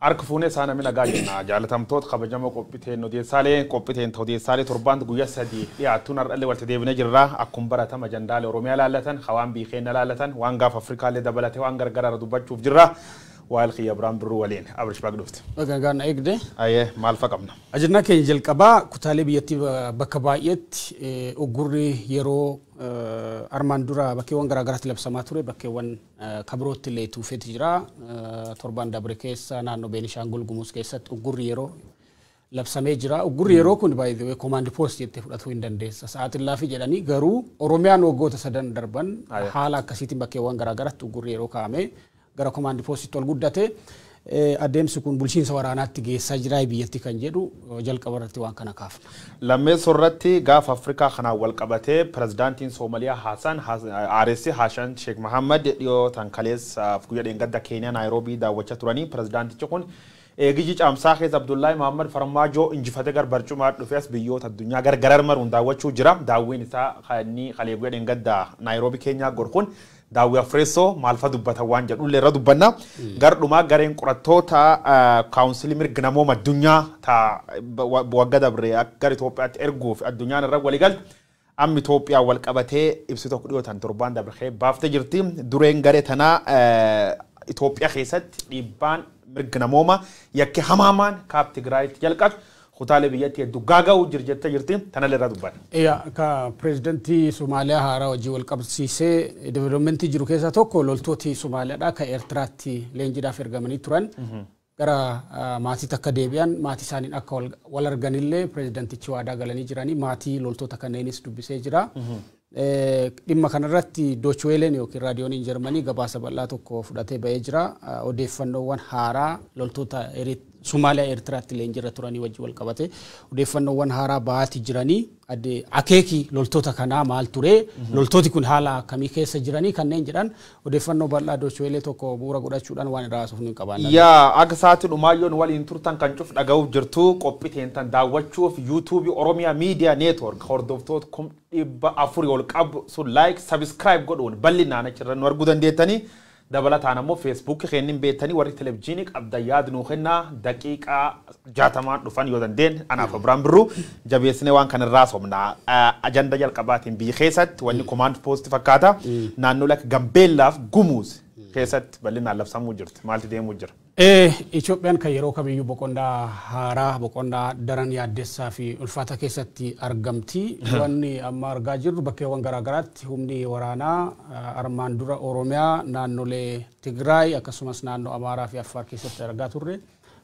Harka fuunee isaa namni nagaa jenna. Jaalatamtoota kabajamoo qophiiteen odeessaalee qophiiteen odeessaalee torbaan guyyaa 3 dhiyaatuun har'allee walitti deebinee jirra. Akkuma baratama ajandaalee Oromiyaa laallatan, hawaan biikeenna laallatan, waan gaafa Afrikaallee dabalatee waan gargaraarra dubbachuuf jirra. Waa'il xiyya biraan birruu waliin Abrish baga dhufte. Baga eegde. Ayyee maal fa'a qabna? Ajandaa keenya jalqabaa kutaalee biyyattii bakka baay'eetti uggurri yeroo armaan dura bakkeewwan garaagaraatti labsamaa ture bakkeewwan kabirootti illee tuufeeti jira. Torbaan dabre keessa naannoo Beenishaangul Gumuz keessatti uggurri yeroo labsamee jira. Uggurri yeroo kun baay'ee command post jettee fudhatuu hin dandeessa. Sa'aatiin laafi jedhanii garuu Oromiyaan waggoota sadan darban haala akkasiitiin bakkeewwan garaagaraatti uggurri yeroo kaa'amee gara command postitti ol guddate. Adeemsi kun bulchiinsa waraanaatti geessaa jira biyyatti kan jedhu jalqaba irratti waan kana kaafna. Lammeessoo irratti gaafa Afrikaa kanaan wal qabatee pirezidaantiin Soomaliyaa Haasaan Aaressi Haashan Sheekh Mahammad dhiyoo tan kaleessaaf guyyaa dheengadda Keeniyaa Naayiroobii daawwachaa turanii pirezidaantichi kun eegiji caamsaa keessa Abdullaahi Mahammad Farmaajoo injifatee gar barcumaa dhufee as biyyoota addunyaa gargarar maruun daawwachuu jira. Daawwiin isaa kan kalee guyyaa dheengadda Naayiroobii Keenyaa gorkuun daawwi Afreessoo maal fa'a dubbatan waan jedhu irra dubbanna. Gardhumaa gareen qorattoota kaawunsilii mirga namooma addunyaa waggaa dabre gara Itoophiyaatti erguuf addunyaan irra waliigalte amma Itoophiyaa wal qabatee ibsi tokko dhiyootan torbaan dabre baaftee jirti. Dureen garee tanaa Itoophiyaa keessatti dhiibbaan mirga namooma yakki hamaamaan kaab Tigraayitti jalqabe. Kutaalee biyyattii hedduu gaaga'uu jira jettee jirti. Tanallee irraa dubbanna. Yaa ka pirezidantii Somaaliyaa haaraa wajjin wal qabsiisee developmentii jiru keessaa tokko loltooti Somaaliyaadha kan Eertiraatti leenjiidhaaf ergamanii turan. Gara maatiitti akka deebi'an maatii isaaniin akka wal arganillee pirezidantichi waadaa galanii jiranii maatii loltoota kanneenis dubbisee jira. Dhimma kanarratti Deutsche Wellen yookiin raadiyooniin Jarmanii gabaasa bal'aa tokko fudhatee ba'ee jira. Odeeffannoowwan haaraa loltoota Somaaliyaa Eertiraatti leenjiirra turanii wajjin wal qabate odeeffannoowwan haaraa ba'aati jiranii akeeki loltoota kanaa maal ture loltooti kun haala akkamii keessa jiranii kanneen jedhan odeeffannoo bal'aa Deutsche Welle tokko bu'uura godhachuudhaan waan irraa haasofnu hin qabaanna. Yaa akka sa'aatii dhumaayyoon waliin turtan kan cuf dhaga'uuf jirtu qophii tan daawwachuuf YouTube Oromiyaa Media Network hordoftoota 400,000 ol qabu sun like subscribe godhuun bal'inaan achirra nu arguu dandeettanii. Dabalataan ammoo Facebook kennin beektanii warri televizyiinii qabdan yaadnuu kennaa daqiiqaa 60 dhufan yoo dandeenye anaaf Abiraan Birruu jabeessinee waan kana irraa somna. Ajanda jalqabaatiin biyya keessatti wanni command post fakkaata. Naannoo lakka Gambeellaaf Gumuuz keessatti bal'inaan labsamuu jirti. Maalti deemuu jira? Itoophiyaan kan yeroo kamiyyuu boqonnaa haaraa boqonnaa daran yaaddessaa fi ulfaata keessatti argamti. Wanni amma argaa jirru bakkeewwan garaagaraatti humni waraanaa armaan dura Oromiyaa naannolee Tigraay akkasumas naannoo Amaaraa fi Affaar keessatti argaa turre.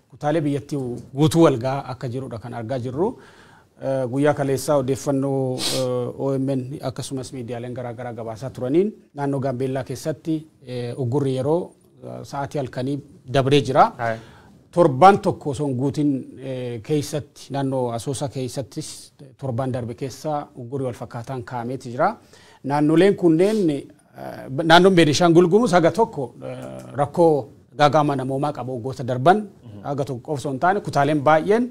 Kutaalee biyyattii guutuu walgaa akka jirudha kan argaa jirru. Guyyaa kaleessaa odeeffannoo OMN akkasumas miidiyaaleen garaagaraa gabaasaa turaniin naannoo Gaambeellaa keessatti uggurri yeroo sa'aatii halkanii dabree jira. Torbaan tokko osoo hin guutin keessatti naannoo Asoosaa keessattis torbaan darbe keessa uggurri wal fakkaataan kaa'ameeti jira. Naannoleen kunneen naannoon Beenishaangul Gumuz haga tokko rakkoo gaagaama namoomaa qabu waggoota darban haga tokko qofa osoo hin taane kutaaleen baay'een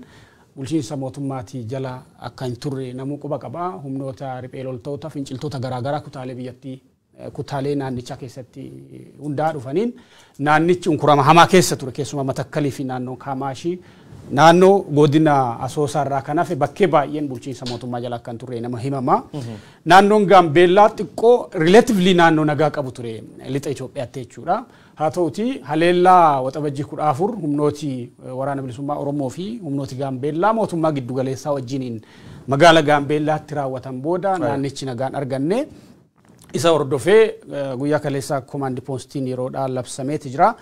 bulchiinsa mootummaatii jala akka hin turre namuu quba qaba. Humnoota riphee loltoota finciltoota garaagaraa kutaalee biyyattii kutaalee naannichaa keessatti hundaa dhufaniin naannichi unkurama hamaa keessa ture keessumaa Matakkalii fi naannoo Kaamaashii naannoo godina Asoosaa irraa kan hafe bakkee baay'een bulchiinsa mootummaa jala akka hin turre nama himama. Naannoon Gaambeellaa xiqqoo relatively naannoo nagaa qabu ture lixa Itoophiyaatti jechuudha. Haa ta'uti haleellaa waxabajjii 14 humnooti waraana bilisummaa Oromoo fi humnooti Gaambeellaa mootummaa giddugaleessaa wajjiniin magaala Gaambeellaatti raawwatan booda naannichi nagaan arganne. Isa hordofee guyyaa kaleessaa komaandi poostiin yeroodhaan labsameeti jira.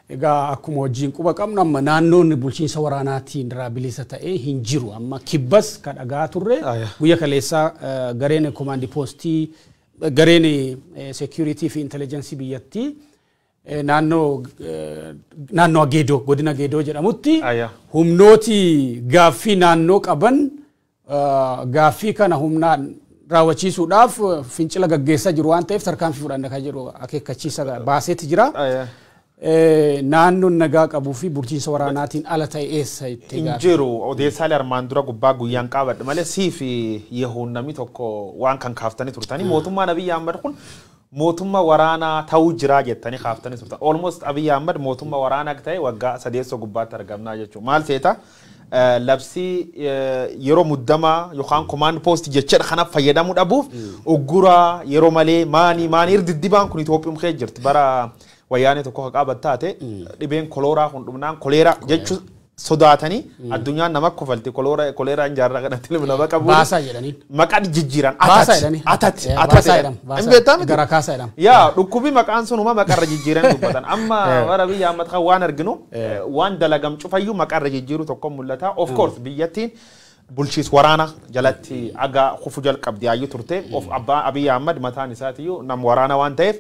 Egaa akkuma wajjin quba qabnu amma naannoon bulchiinsa waraanaatiin irraa bilisa ta'ee hin jiru. Amma kibbas kan dhagaa turre guyyaa kaleessaa gareen komaandi poostii gareen security fi intelligence biyyattii naannoo Geedoo godina Geedoo jedhamutti humnooti gaaffii naannoo qaban gaaffii kana humnaan raawwachiisuudhaaf fincila gaggeessaa jiru waan ta'eef tarkaanfii fudhanna kan jedhu akeekkachiisa baaseeti jira. Naannoon nagaa qabuu fi bulchiinsa waraanaatiin ala ta'e eessa itti Hin jiru odeessaalee armaan dura gubbaa guyyaan qabadhe malee sii fi yehuun namni tokko waan kan kaaftanii turtanii mootummaan Abiyyi Ahmad kun Mootummaa waraanaa ta'uu jira jettanii kaaftanii turtan. Almost Abiy Ahmed mootummaa waraanaa ta'e waggaa sadeessoo gubbaatti argamnaa jechuudha. Maal seeta? Labsii yeroo muddamaa yookaan command post jecha kanaaf fayyadamuu dhabuuf uggura yeroo malee maanii maanii irdiddibaan kun Itoophiyaa keessa jirti. Bara wayyaanee tokko ka qabat taate dhibeen kolooraa kun dhumnaan koleeraa jechuu sodaatanii addunyaan nama kofalti koleeraan jaarraa kanatti nama qabu. Baasaa jedhaniin. Maqaa jijjiiran. Baasaa jedhanii. Atati. Baasaa jedhama. Hin beektaa miti? Gara kaasaa jedhama. Yaa, dhukkubi maqaan sunuma maqarra jijjiiran dubbatan. Amma bara biyya ammaa kan waan arginu waan dalagam cufayyuu maqarra jijjiiru tokko mul'ata. Of course, biyyattiin bulchiis waraana jalatti aga kufu jalqabdi hayyuu turte. Of abbaa Abiy Ahmad mataan isaatiyyuu nam waraana waan ta'eef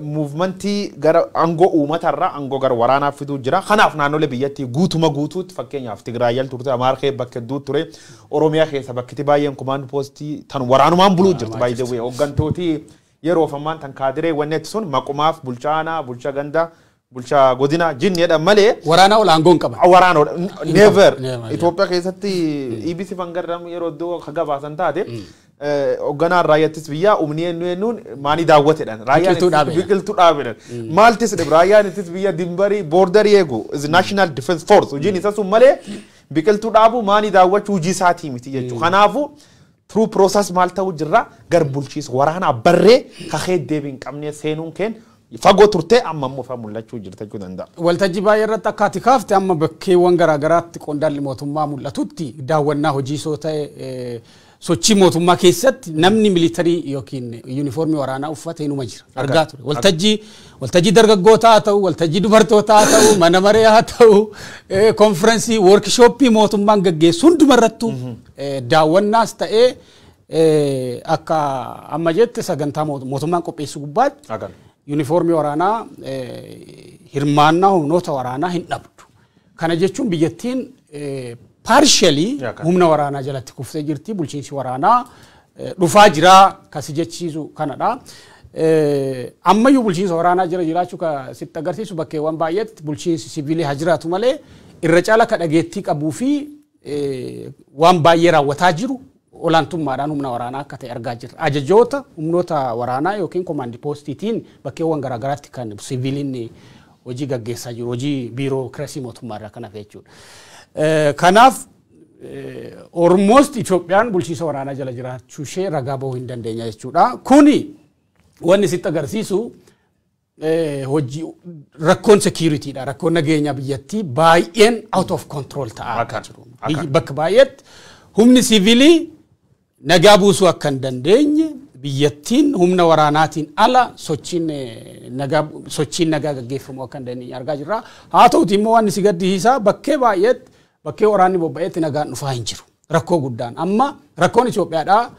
movementii gara aangoo uummatarraa aangoo gara waraanaa fiduu jira. Kanaaf naannolee biyyattii guutuma guutuutti, fakkeenyaaf Tigraay turte, Amaara keessa bakka hedduu ture, Oromiyaa keessa bakkiti baay'een command postii tan waraanumaan buluu jirti baay'ee wee hooggantooti yeroo ammaan tan kaadiree wanni sun maqumaaf bulchaanaa, bulchaa gandaa, bulchaa godina jinni jedhan malee. Waraana ol aangoo hin qaban. Waraana never. Never. Itoophiyaa keessatti EBC fangarram yeroo iddoo ka gabaasan taate hoogganaan raayyaattis biyyaa humni eenyu eenyuun maanii daawwatedhan. Biqiltuu dhaabedha. Biqiltuu dhaabedhan. Maaltis dhib raayyaan ittis biyya dimbarii borderii eegu is National Defense Force, hojiin isa sun malee biqiltuu dhaabuu maanii daawwachuu hojii isaatii miti jechuudha. Kanaafuu through process maal ta'uu jirra? Gar bulchiisa waraanaa barree kakee deebii hin qabne seenuun keen fagoo turtee amma immoo fa mul'achuu jirta jechuu danda'a. Waltajjii baay'ee irratti akka ati kaafte amma bakkeewwan garaagaraatti qondaalli mootummaa mul'atutti daawwannaa hojii soo ta'e sochii mootummaa keessatti namni militarii yookiin yuunifoormii waraanaa uffate inuma jira. Argaa ture. Waltajjii dargaggootaa haa ta'u, waltajjii dubartootaa haa ta'u, mana maree haa ta'u, konferensii, workshooppii mootummaan gaggeessu hundumarrattuu daawwannaas ta'ee akka amma jette sagantaa mootummaan qopheessu gubbaatti yuunifoormii waraanaa, hirmaannaa humnoota waraanaa hin dhabdu. Kana jechuun biyyattiin partially humna waraanaa jalatti kuftee jirti. Bulchiinsi waraanaa dhufaa jira kasi jechiisu kanadha. Ammayyuu bulchiinsa waraanaa jira jiraachuu ka sitti agarsiisu bakkeewwan baay'eetti bulchiinsi siviilii haa jiraatu malee irra caala ka dhageettii qabuu fi waan baay'ee raawwataa jiru olaantummaadhaan humna waraanaa akka ta'e argaa jirra. Ajajoota humnoota waraanaa yookiin command postiitiin bakkeewwan garaagaraatti kan siviiliin hojii gaggeessaa jiru, hojii biirokiraasii mootummaa irraa kan hafe jechuudha. Kanaaf almost Itoophiyaan bulchiinsa waraanaa jala jiraachuu ishee ragaa bahuu hin dandeenya jechuudha. Kuni wanni sitti agarsiisu hojii rakkoon securityidha. Rakkoon nageenya biyyattii baay'een out of control ta'aa akka jiru. Bakka baay'eetti humni siviilii nagaa buusuu akka hin dandeenye, biyyattiin humna waraanaatiin ala sochiin nagaa gaggeeffamu akka hin dandeenye argaa jirra. Haa ta'uti immoo wanni si gaddisiisaa bakkee baay'eetti bakkee waraanni bobba'eetti nagaan dhufaa hin jiru. Rakkoo guddaan amma rakkoon Itoophiyaadhaa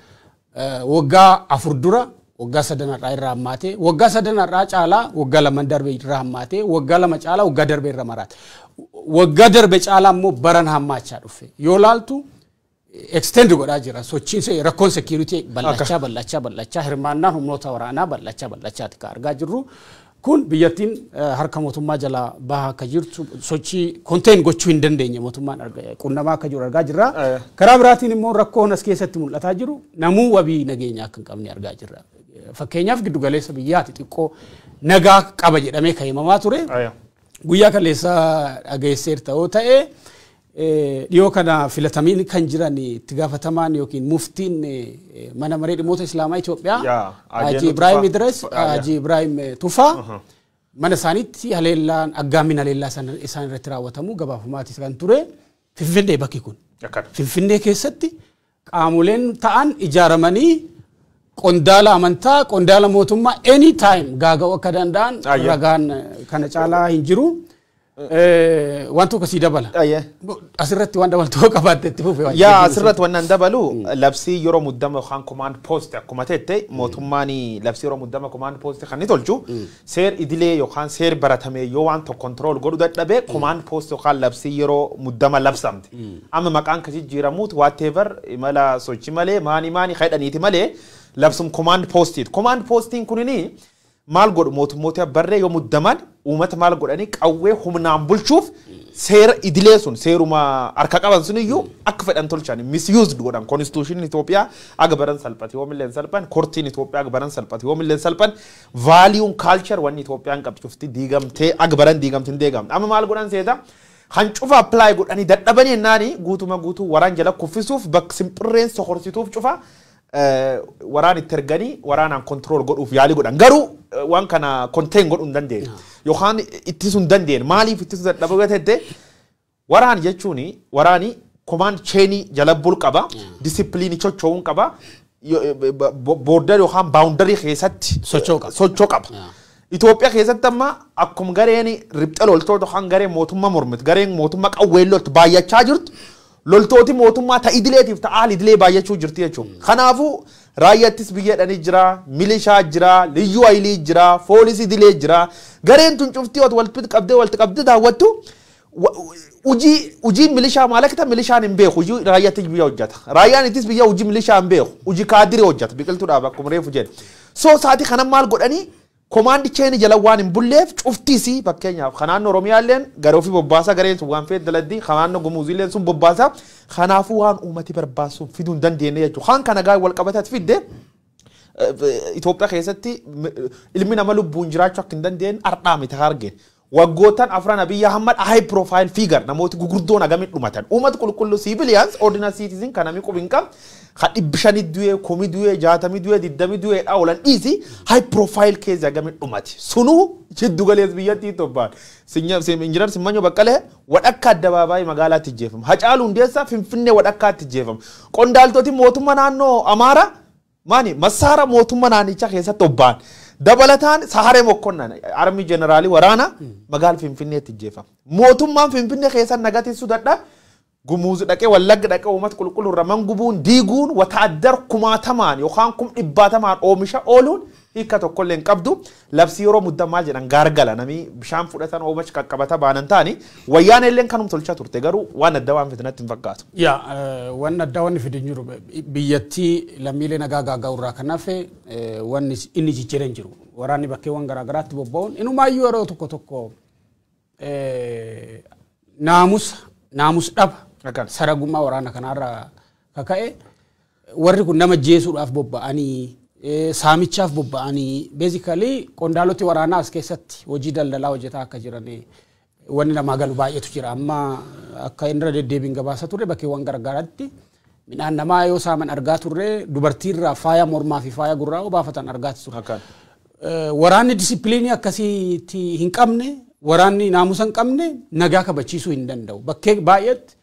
waggaa 4 dura waggaa sadanarraa irraa hammaate, waggaa sadanarraa caalaa waggaa 2 darbe irraa hammaate, waggaa 2 caalaa waggaa darbe irra maraate, waggaa darbe caalaa immoo baran hammaachaa dhufe. Yoo laaltu extend godhaa jira sochiin rakkoon security bal'achaa bal'achaa bal'achaa, hirmaannaan humnoota waraanaa bal'achaa bal'achaati kan argaa jirru. Kun biyyattiin harka mootummaa jalaa bahaa akka jirtu, sochii contain gochuu hin dandeenye mootummaan qunnamaa akka jiru argaa jirra. Karaa biraatiin immoo rakkoon as keessatti mul'ataa jiru namuu wabii nageenyaa akka hin qabne argaa jirra. Fakkeenyaaf giddugaleessa biyyaati xiqqoo nagaa qaba jedhamee kan himamaa ture. Guyyaa kaleessa dhageesseerta yoo ta'e, dhiyoo kana filatamiin kan jiran itti gaafatamaan yookiin muftiin mana maree dhimmoota Islaamaa Itoophiyaa Haji Ibrahim Idris, Haji Ibrahim Tufaa, mana isaaniitti haleellaan aggaammiin haleellaa isaan irratti raawwatamu gabaafamaati kan ture. Finfinnee bakki kun. Finfinnee keessatti qaamoleen ta'an ijaaramanii qondaala amantaa, qondaala mootummaa anytime gaaga'uu akka danda'an ragaan kana caalaa hin jiru. Waan tokko sii dabala. Asirratti waan dabaltuu qabaatte itti fufe. Yaa, asirratti waan dabalu labsii yeroo muddama yookaan command post akkuma ta'e mootummaan labsii yeroo muddama command post kan inni tolchu seer idilee yookaan seer baratame yoo waan tokko control godhu dadhabee command post yookaan labsii yeroo muddama labsamte. Amma maqaan kan jijjiiramuutu whatever imala sochii malee maanii maanii kadhaniiti malee labsum command postiiti. Command postiin kunini Maal godhu mootummoota barree yoo muddaman uummata maal godhanii qawwee humnaan bulchuuf seera idilee sun seeruma harka qaban sun iyyuu akka fedhan tolchan misused godhan. Constitution Itoophiyaa aga baran salphate yoomillee salphan, courtiin Itoophiyaa aga baran salphate yoomillee salphan, valueun culture wanni Itoophiyaan qabdu cufti diigamtee aga baran diigamte hin deegamne. Amma maal godhan seeta kan cufa apply godhanii dadhabanii ennaani guutuma guutuu waraan jala kuffisuuf bakka simpirreen sokorsituuf cufa waraan itti erganii waraanaan control godhuuf yaalii godhan. Garuu waan kana contain godhuu hin dandeenye yookaan ittisuu hin dandeenye. Maaliif ittisuu dadhabuu gatette? Waraan jechuun waraani command chainii jala bul qaba, discipline chocho'uun qaba, border yookaan boundary keessatti socho'uu qaba. Socho'uu qaba. Itoophiyaa keessatti amma akkuma gareen riphxa loltoota yookaan gareen mootummaa mormitu, gareen mootummaa qawween loltu baay'achaa jirtu, loltooti mootummaa ta idileetiif ta aal idilee baay'achuu jirti jechuudha. Kanaafuu raayyaattis biyya dhanii jira, milishaa jira, liyyuu hayilii jira, foolisii idilee jira. Gareen tun cuftii walitti qabdee walitti qabdee daawwattu hojii milishaa maal akka ta'e milishaan hin beeku, hojii raayyaatti biyya hojjeta. Raayyaan ittis biyya hojii milishaa hin beeku, hojii kaadiree hojjeta biqiltuudhaaf akkuma reefu jedhe. So sa'aatii kana maal godhanii command chainii jala waan hin bulleef cuftiisi fakkeenyaaf kanaannoo Oromiyaalleen garee ofii bobbaasa, gareen sun waan feet daladdi, kanaannoo Gumuuziilleen sun bobbaasa. Kanaafuu waan uummati barbaasu fiduu hin dandeenye jechuudha. Kan kana gaa wal qabatat fidde Itoophiyaa keessatti ilmi nama lubbuun jiraachuu akka hin dandeenye ardhaa miti argeen. Waggootan afran Abiyyi Ahmad high profile figure namooti gugurdoon agamitti dhumatan. Uummata qulqulluu civilians, ordinary citizen kan namni qubi hin qabne kan 500 du'ee, 10,000 du'ee, 60 du'ee, 20 du'ee dha oolan dhiisi, high profile keessa agamitti dhumate. Sunuu jiddu galees biyyattii Itoophiyaan. Injinar Simmanyo Baqqalee wadhakka addabaabaayii magaalaatti ijjeefama. Hacaaluu Hundeessaa Finfinnee wadhakkaatti ijjeefama. Qondaaltoti mootummaa naannoo Amaaraa maani massaara mootummaa naannichaa keessatti obba'an. Dabalataan Saharee Mokkonnan army jeneraalii waraana magaala Finfinneetti ijjeefama. Mootummaan Finfinnee keessa nagatisuu dadhabe Gumuuzi dhaqee, Wallagga dhaqee uummata qulqulluu irra mangubuun diiguun wataaddar kumaatamaan yookaan 100,000n oomisha ooluun hiika tokkollee hin qabdu. Labsii yeroo muddamaa jedhan gaargala namni bishaan fudhatan oomisha qaqqabata baanan ta'ani wayyaan illee kanum tolchaa turte, garuu waan adda waan fitinatti hin fakkaatu. Yaa, waan addaa wanni fide hin jiru. Biyyattii lammiilee nagaa gaaga'u irraa kan hafe wanni inni jijjiiree hin jiru. Waraanni bakkeewwan garaagaraatti bobba'uun inumaayyuu yeroo tokko tokko naamusa dhaba saragummaa waraana kanaarraa kaka'e warri kun nama jeesuudhaaf bobba'anii, saamichaaf bobba'anii, basically qondaaloti waraanaa as keessatti hojii daldalaa hojjetaa akka jiran wanni namaa galu baay'eetu jira. Amma akka inni irra deddeebiin gabaasa turre bakkeewwan garaagaraatti midhaan namaa yoo saaman argaa turre, dubartiirraa faaya mormaa fi faaya gurraa yoo baafatan argaa turre. Waraanni disipiliinii akkasiitti hin qabne, waraanni naamusa hin qabne nagaa kabachiisuu hin danda'u. Bakkee baay'eetti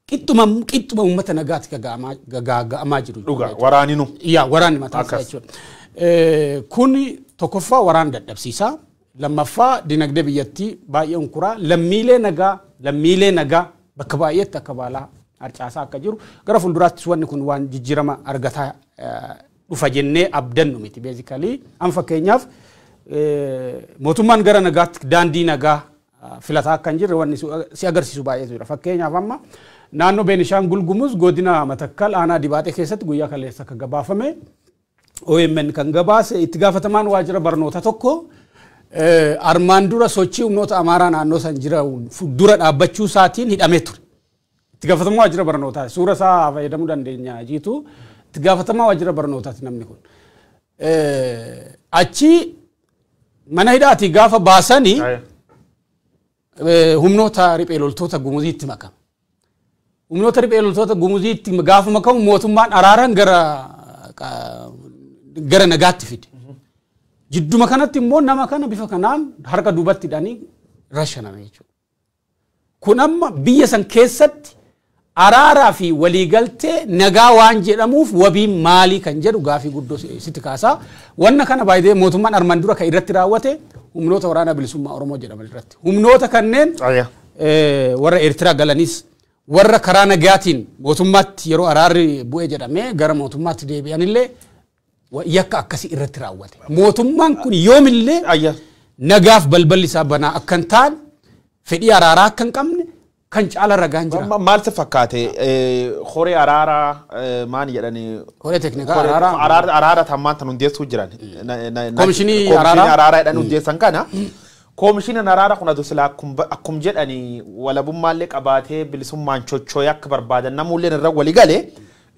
qixxuma qixxuma uummata nagaatti gaga'amaa jiru. Dhugaa waraaninu. Yaa, waraanni mataa isaa jechuudha. Kun tokkoffaa waraana dadhabsiisaa. Lammaffaa dinagdee biyyattii baay'ee unkuraa, lammiilee nagaa bakka baay'eetti akka baalaa harcaasaa akka jiru, gara fuulduraattis wanni kun waan jijjiirama argataa dhufa jennee abdannu miti basically. An fakkeenyaaf mootummaan gara nagaatti daandii nagaa filataa akka hin jirre wanni si agarsiisu baay'eetu jira. Fakkeenyaaf amma naannoo Beenishaangul Gumuz godina Matakkal aanaa Dibaaxee keessatti guyyaa kaleessa akka gabaafame, OMN kan gabaase, itti gaafatamaan waajjira barnoota tokko armaan dura sochii humnoota Amaaraa naannoo san jira dura dhaabbachuu isaatiin hidhamee ture. Itti gaafatamaa waajjira barnootaa, suura isaa fayyadamuu dandeenya jiitu, itti gaafatamaa waajjira barnootaati namni kun. Achi mana hidhaatii gaafa baasanii humnoota riphee loltoota Gumuziitti makame. Humnoota riphee loltoota Gumuziitti gaafa makamu mootummaan araaran gara nagaatti fide. Jidduma kanatti immoo nama kana bifa kanaan harka duubatti hidhanii rashaname jechuudha. Kun amma biyya san keessatti araaraa fi waliigaltee nagaa waan jedhamuuf wabiin maalii kan jedhu gaafii guddoo sitti kaasaa. Wanna kana baay'ee mootummaan armaan dura kan irratti raawwate humnoota waraana bilisummaa Oromoo jedhaman irratti. Humnoota kanneen warra Eertiraa galanis, warra karaa nagaatiin mootummaatti yeroo araarri bu'e jedhamee gara mootummaatti deebi'anillee yakka akkasii irratti raawwate. Mootummaan kun yoomillee nagaaf balballi isaa banaa akka hin taane, fedhii araaraa akka hin qabne Kan caala ragaan jira. Maal si fakkaate horee araaraa maal jedhani? Horee teeknikaa araaraa. Araara tammaan tan hundeessuu jiran. Koomishinii araaraa. Araaraa jedhan hundeessan kana. Koomishiniin araaraa kun aduu silaa akkum jedhani walabummaallee qabaatee bilisummaan chochooyee akka barbaadan namoolleen irra walii galee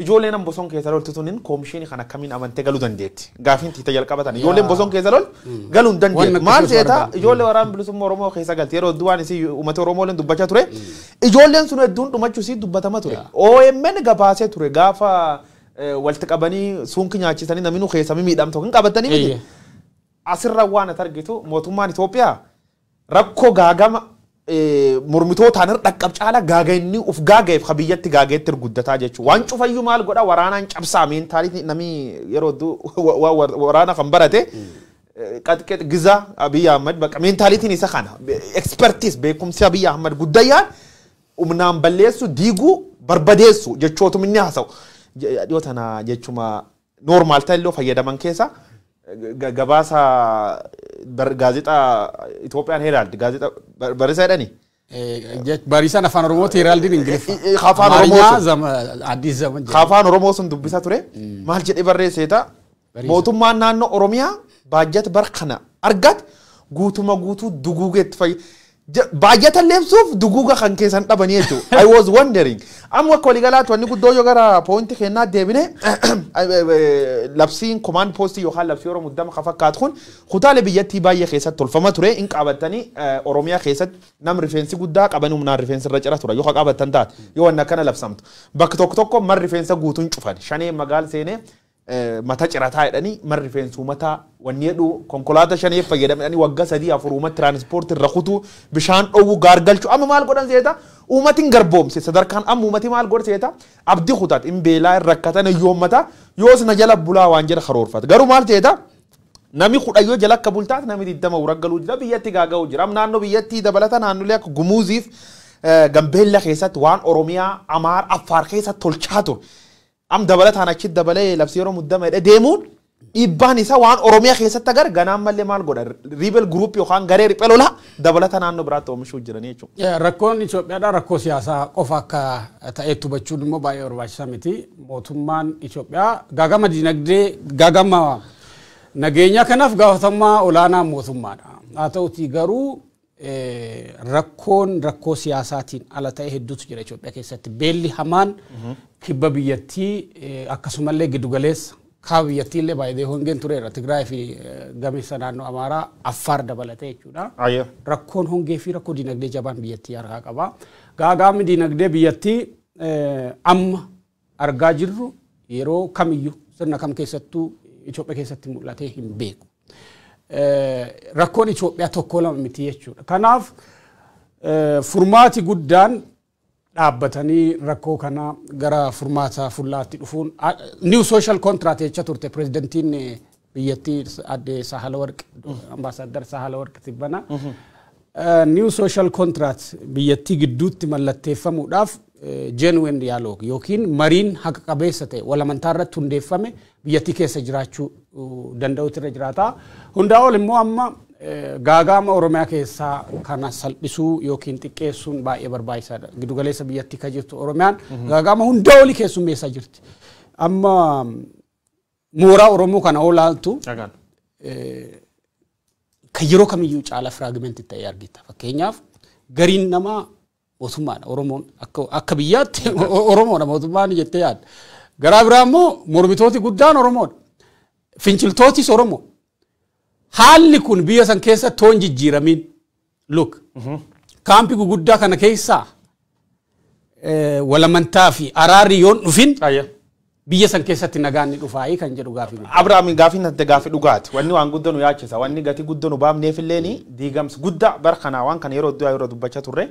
ijoolleen boson keessa loltu tuniin koomishinii kan akkamiin amantee galuu dandeetti. Gaafiin tiita jalqabatan ijoolleen boson keessa lol galuu hin dandeettu. Maal seeta ijoollee waraana bilisummaa Oromoo keessa galte yeroo duwwaan isii uummata Oromooleen dubbachaa ture. Ijoolleen sun hedduun dhumachuu isii dubbatama ture. OMN gabaasee ture gaafa walitti qabanii suunki nyaachisanii namni keessa miidhamtu kan qabatanii miti. Asirra waan ati argitu mootummaan Itoophiyaa rakkoo gaagama mormitootaan irra dhaqqab caala gaaga'inni uf gaaga'eef ka biyyatti gaaga'etti guddataa jechuudha. Waan cufayyuu maal godha waraanaan cabsaa meentaalitii namni yeroo waraana kan barate qaxqeet giza Abiy Ahmed baqa meentaalitiin isa kana ekspertiis beekumsi Abiy Ahmed guddayyaan humnaan balleessu diiguu barbadeessu jechootum inni haasa'u. Dhiyoo tana jechuma normaal ta'e fayyadaman keessa gabaasa gaazexaa Itoophiyaan Herald gaazexaa barreessaa jedhani. Bariisaan afaan Oromooti Heraldiin Ingiliffa. Afaan Oromoo Addis Zaman jedha. Afaan Oromoo sun dubbisaa ture. Maal jedhee barreesseeta. Mootummaan naannoo Oromiyaa baajata bara kana argate guutuma guutuu duguugeetti fayyada. Baajata leebsuuf duguuga kan keessan dhabanii jechuudha. I was wondering. Amma akka waliigalaatti wanni guddoo yoo gara poointi kennaa deebine labsiin command postii yookaan labsii yeroo muddama kan fakkaatu kun kutaalee biyyattii baay'ee keessatti tolfama ture. In qabatanii Oromiyaa keessatti nam rifeensi guddaa qabanii humnaan rifeensi irra cira ture yoo qabattan taate yoo wanni akkana labsamtu. Bakki tokko tokko mar rifeensa guutuun cufan shanee magaal seenee mata cirataa jedhanii mar rifeensi uummataa wanni jedhu konkolaataa shanee fayyadamanii waggaa 3-4 uummata tiraanspoortii irra kutuu bishaan dhoowwu gaargalchuu amma maal godhan seeta uummatiin garboomse sadarkaan amma uummati maal godhan seeta abdii kutaat hin beelaa hin rakkatan hiyyoommata yoos na jala bulaa waan jedha karoorfata garuu maal seeta namni 10 yoo jala akka bultaat namni 20 uraggaluu jira biyyatti gaaga'uu jira amma naannoo biyyattii dabalata naannolee akka Gumuuziif Gambeella keessatti waan Oromiyaa Amaar Affaar keessatti tolchaa ture. Am dabalataan achi dabalee labsii yeroo muddama jedhee deemuun dhiibbaan isaa waan Oromiyaa keessatti agar ganaan mallee maal godha riibel guruup yookaan garee riphee lolaa dabalata naannoo biraatti oomishuu jiranii jechuudha. Rakkoon Itoophiyaadhaa rakkoo siyaasaa qofa akka ta'etti hubachuun immoo baay'ee barbaachisaa miti. Mootummaan Itoophiyaa gaagama dinagdee gaagama nageenyaa kanaaf gaafatamummaa olaanaa mootummaadha. Haa ta'utii garuu rakkoon rakkoo siyaasaatiin ala ta'e hedduutu jira Itoophiyaa keessatti. Beelli hamaan kibba biyyattii akkasumallee giddugaleessa kaaba biyyattii illee baay'ee hongeen tureera. Tigraay fi gameessa naannoo Amaaraa Affaar dabalatee jechuudha. Rakkoon hongee fi rakkoo dinagdee jabaan biyyattii harkaa qaba. Gaagaamni dinagdee biyyattii amma argaa jirru yeroo kamiyyuu sirna kam keessattuu Itoophiyaa keessatti mul'atee hin beeku. Rakkoon Itoophiyaa tokko lama miti jechuudha. Kanaaf furmaati guddaan dhaabbatanii rakkoo kana gara furmaata fullaatti dhufuun new social contract jecha turte pirezidantiin biyyattii adde Sahaalawarq ambaasaadar Sahaalawarq Tibbana. New social contract biyyattii gidduutti mallatteeffamuudhaaf genuine dialogue yookiin mariin haqa qabeessa ta'e walamantaa irratti hundeeffame biyyattii keessa jiraachuu danda'utu irra jiraata. Hundaa ol immoo amma gaagaama Oromiyaa keessaa kana salphisuu yookiin xiqqeessuun baay'ee barbaachisaadha. Giddugaleessa biyyattii kan jirtu Oromiyaan gaagaama hundaa olii keessummeessaa jirti. Amma mooraa Oromoo kana olaaltu kan yeroo kamiyyuu caala firaagmentii ta'ee argita. Fakkeenyaaf gariin namaa mootummaadha. Oromoon akka biyyaatti Oromoodha mootummaan jettee yaadda. Garaa biraa immoo mormitooti guddaan Oromoodha. Finciltootis Oromoo. Haalli kun biyya san keessa toon jijjiiramiin. Look. Kaampii guguddaa kana keessaa walamantaa fi araarri yoon dhufin biyya san keessatti nagaan ni dhufaayii kan jedhu gaafii. Abrahaam gaafiin natti gaafii dhugaati. Wanni waan guddoo nu yaachisa. Wanni gatii guddoo nu baafneef illee diigamsi guddaa bara kanaa waan kana yeroo duraa yeroo dubbachaa turre